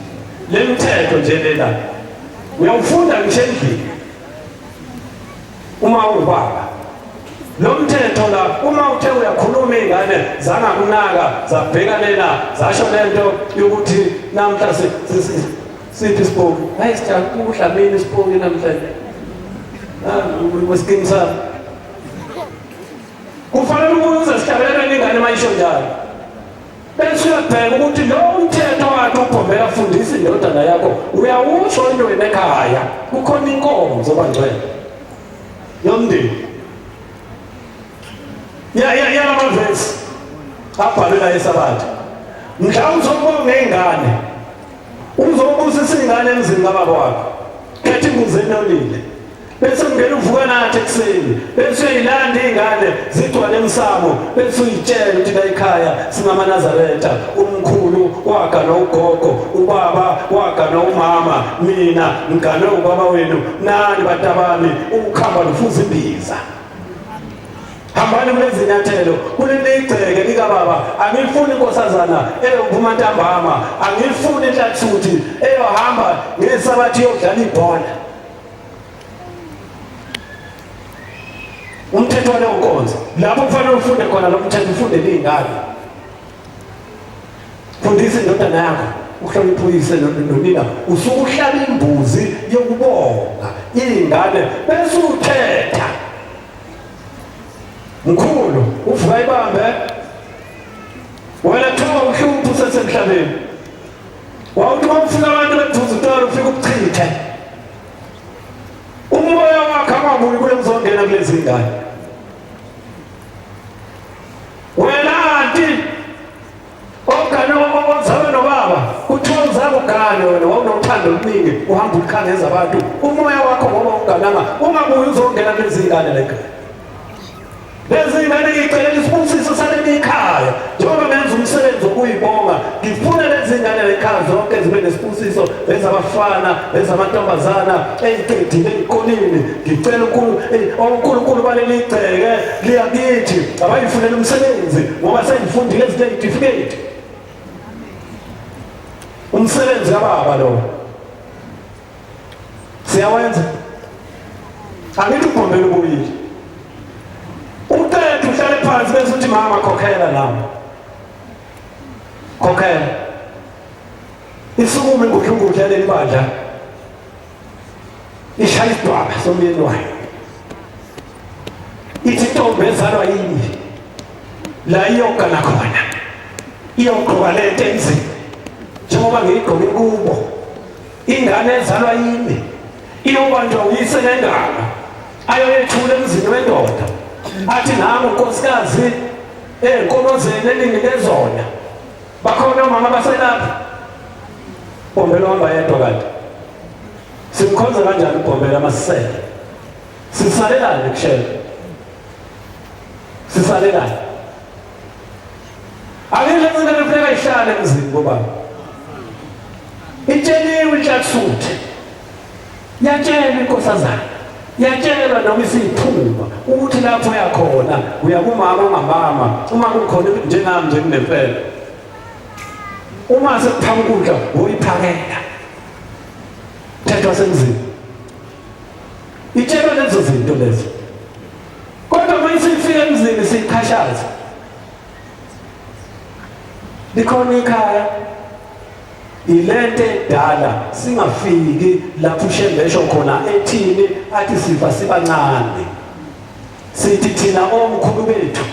Le mthetho nje lena uyawufunda ngisho endlini uma uwubaba lo mthetho la uma uthe uyakhuluma iy'ngane zangakunaka zabheka lena zasho lento yokuthi namhla siphi isipoki hayi sijakudlamini isipoki namhlanje wesikimu sami kufanele ukuze sihlabeleleni ingane uma isho njalo Bese uyabheka ukuthi lo mthetho wakhe uBhombela fundisa indodana yakho uyawusho into wena ekhaya kukhona inkonzo bangcwele yomndeni ya ya ya lamavesi abhalwe la esabatha mhla uzobonga ingane uzobusisa ingane emzini kababa wakho khetha imbuzi enolile bese kungena uvuka nathi ekuseni bese uyilanda iy'ngane zigcwale emsamo bese uyitshela ukuthi la ekhaya singamaNazaretha umkhulu wagana ugogo ubaba wagana umama mina ngigane ubaba wenu nani bantabami ukukhamba lufuza imbiza hambani kulezi nyathelo kuleli igceke likababa angifuni inkosazana eyophuma ntambama angifuni inhlathuthi eyohamba ngesabathi yokudlala ibhola umthetho waleyo nkonzo lapho kufanele ufunde khona lo mthetho ufunde liyingane fundisa indodana yakho uhloniphe uyise nonina usuke uhlaba imbuzi yokubonga iy'ngane bese uthetha mkhulu uvuka ibambe wena kuthiwa uhluphe usesemhlabeni wawuthi uma ufika abantu bephuza utshwala ufike ubuchithe umoya wakhe angabuyi kule uzongena kulezi ngane wena anti ogane ozalwe nobaba kuthiwa uzake ugane wena wawunothando oluningi uhamba ukhangeza abantu umoya wakho ngoba ungananga ungabuyi uzongena kulezi ngane lekhaya Lezi ngane ngicelela isibusiso saleli ikhaya njengoba ngenza umsebenzi wokuyibonga ngifuna lezi ngane lekhaya zonke zibe nesibusiso ezabafana ezamantombazana eziqedile ezikoleni ngicela uNkulunkulu baleli igceke liyakithi abayifunela umsebenzi ngoba sengifundile izinto ezitifiketi umsebenzi kababa lo siyawenza angithi ubhombela ubuyile uqede uhlale phansi bese uthi mama khokhela nami khokhela isukume ingudlungudla yaleli bandla ishaya isidwaba somyeni wayo ithi intombi ezalwa yini la iyogana khona iyogqoka lento enzima njengoba ngiyigqoke kubo Ingane ezalwa yimi iyobanjwa uyise nengalo ayoyethula emzini wendoda athi nangu nkosikazi ey'nkomozeni eninginike zona bakhona omama baselapha Bhombela uhamba yedwa kanti simkhonza kanjani uBhombela masisele sisalelani kushela sisalelani Akekho into ekufuneka ihlale emzini kobaba. Itsheliwe inhlathuthi. Yatshelwa inkosazana. Yatshelwa noma isiphuma ukuthi lapho yakhona uya kumama ongamama uma kukhona njengami nje kunempela. Uma sekuphaka ukudla uyiphakela. Mthetho wasemzini. Itshelwa lezo zinto lezo. Kodwa uma isifika emzini siqhashaza. Likhona ikhaya ilento edala singafiki lapho uShembe esho khona ethini athi sifa sibancane. Sithi thina omkhulu bethu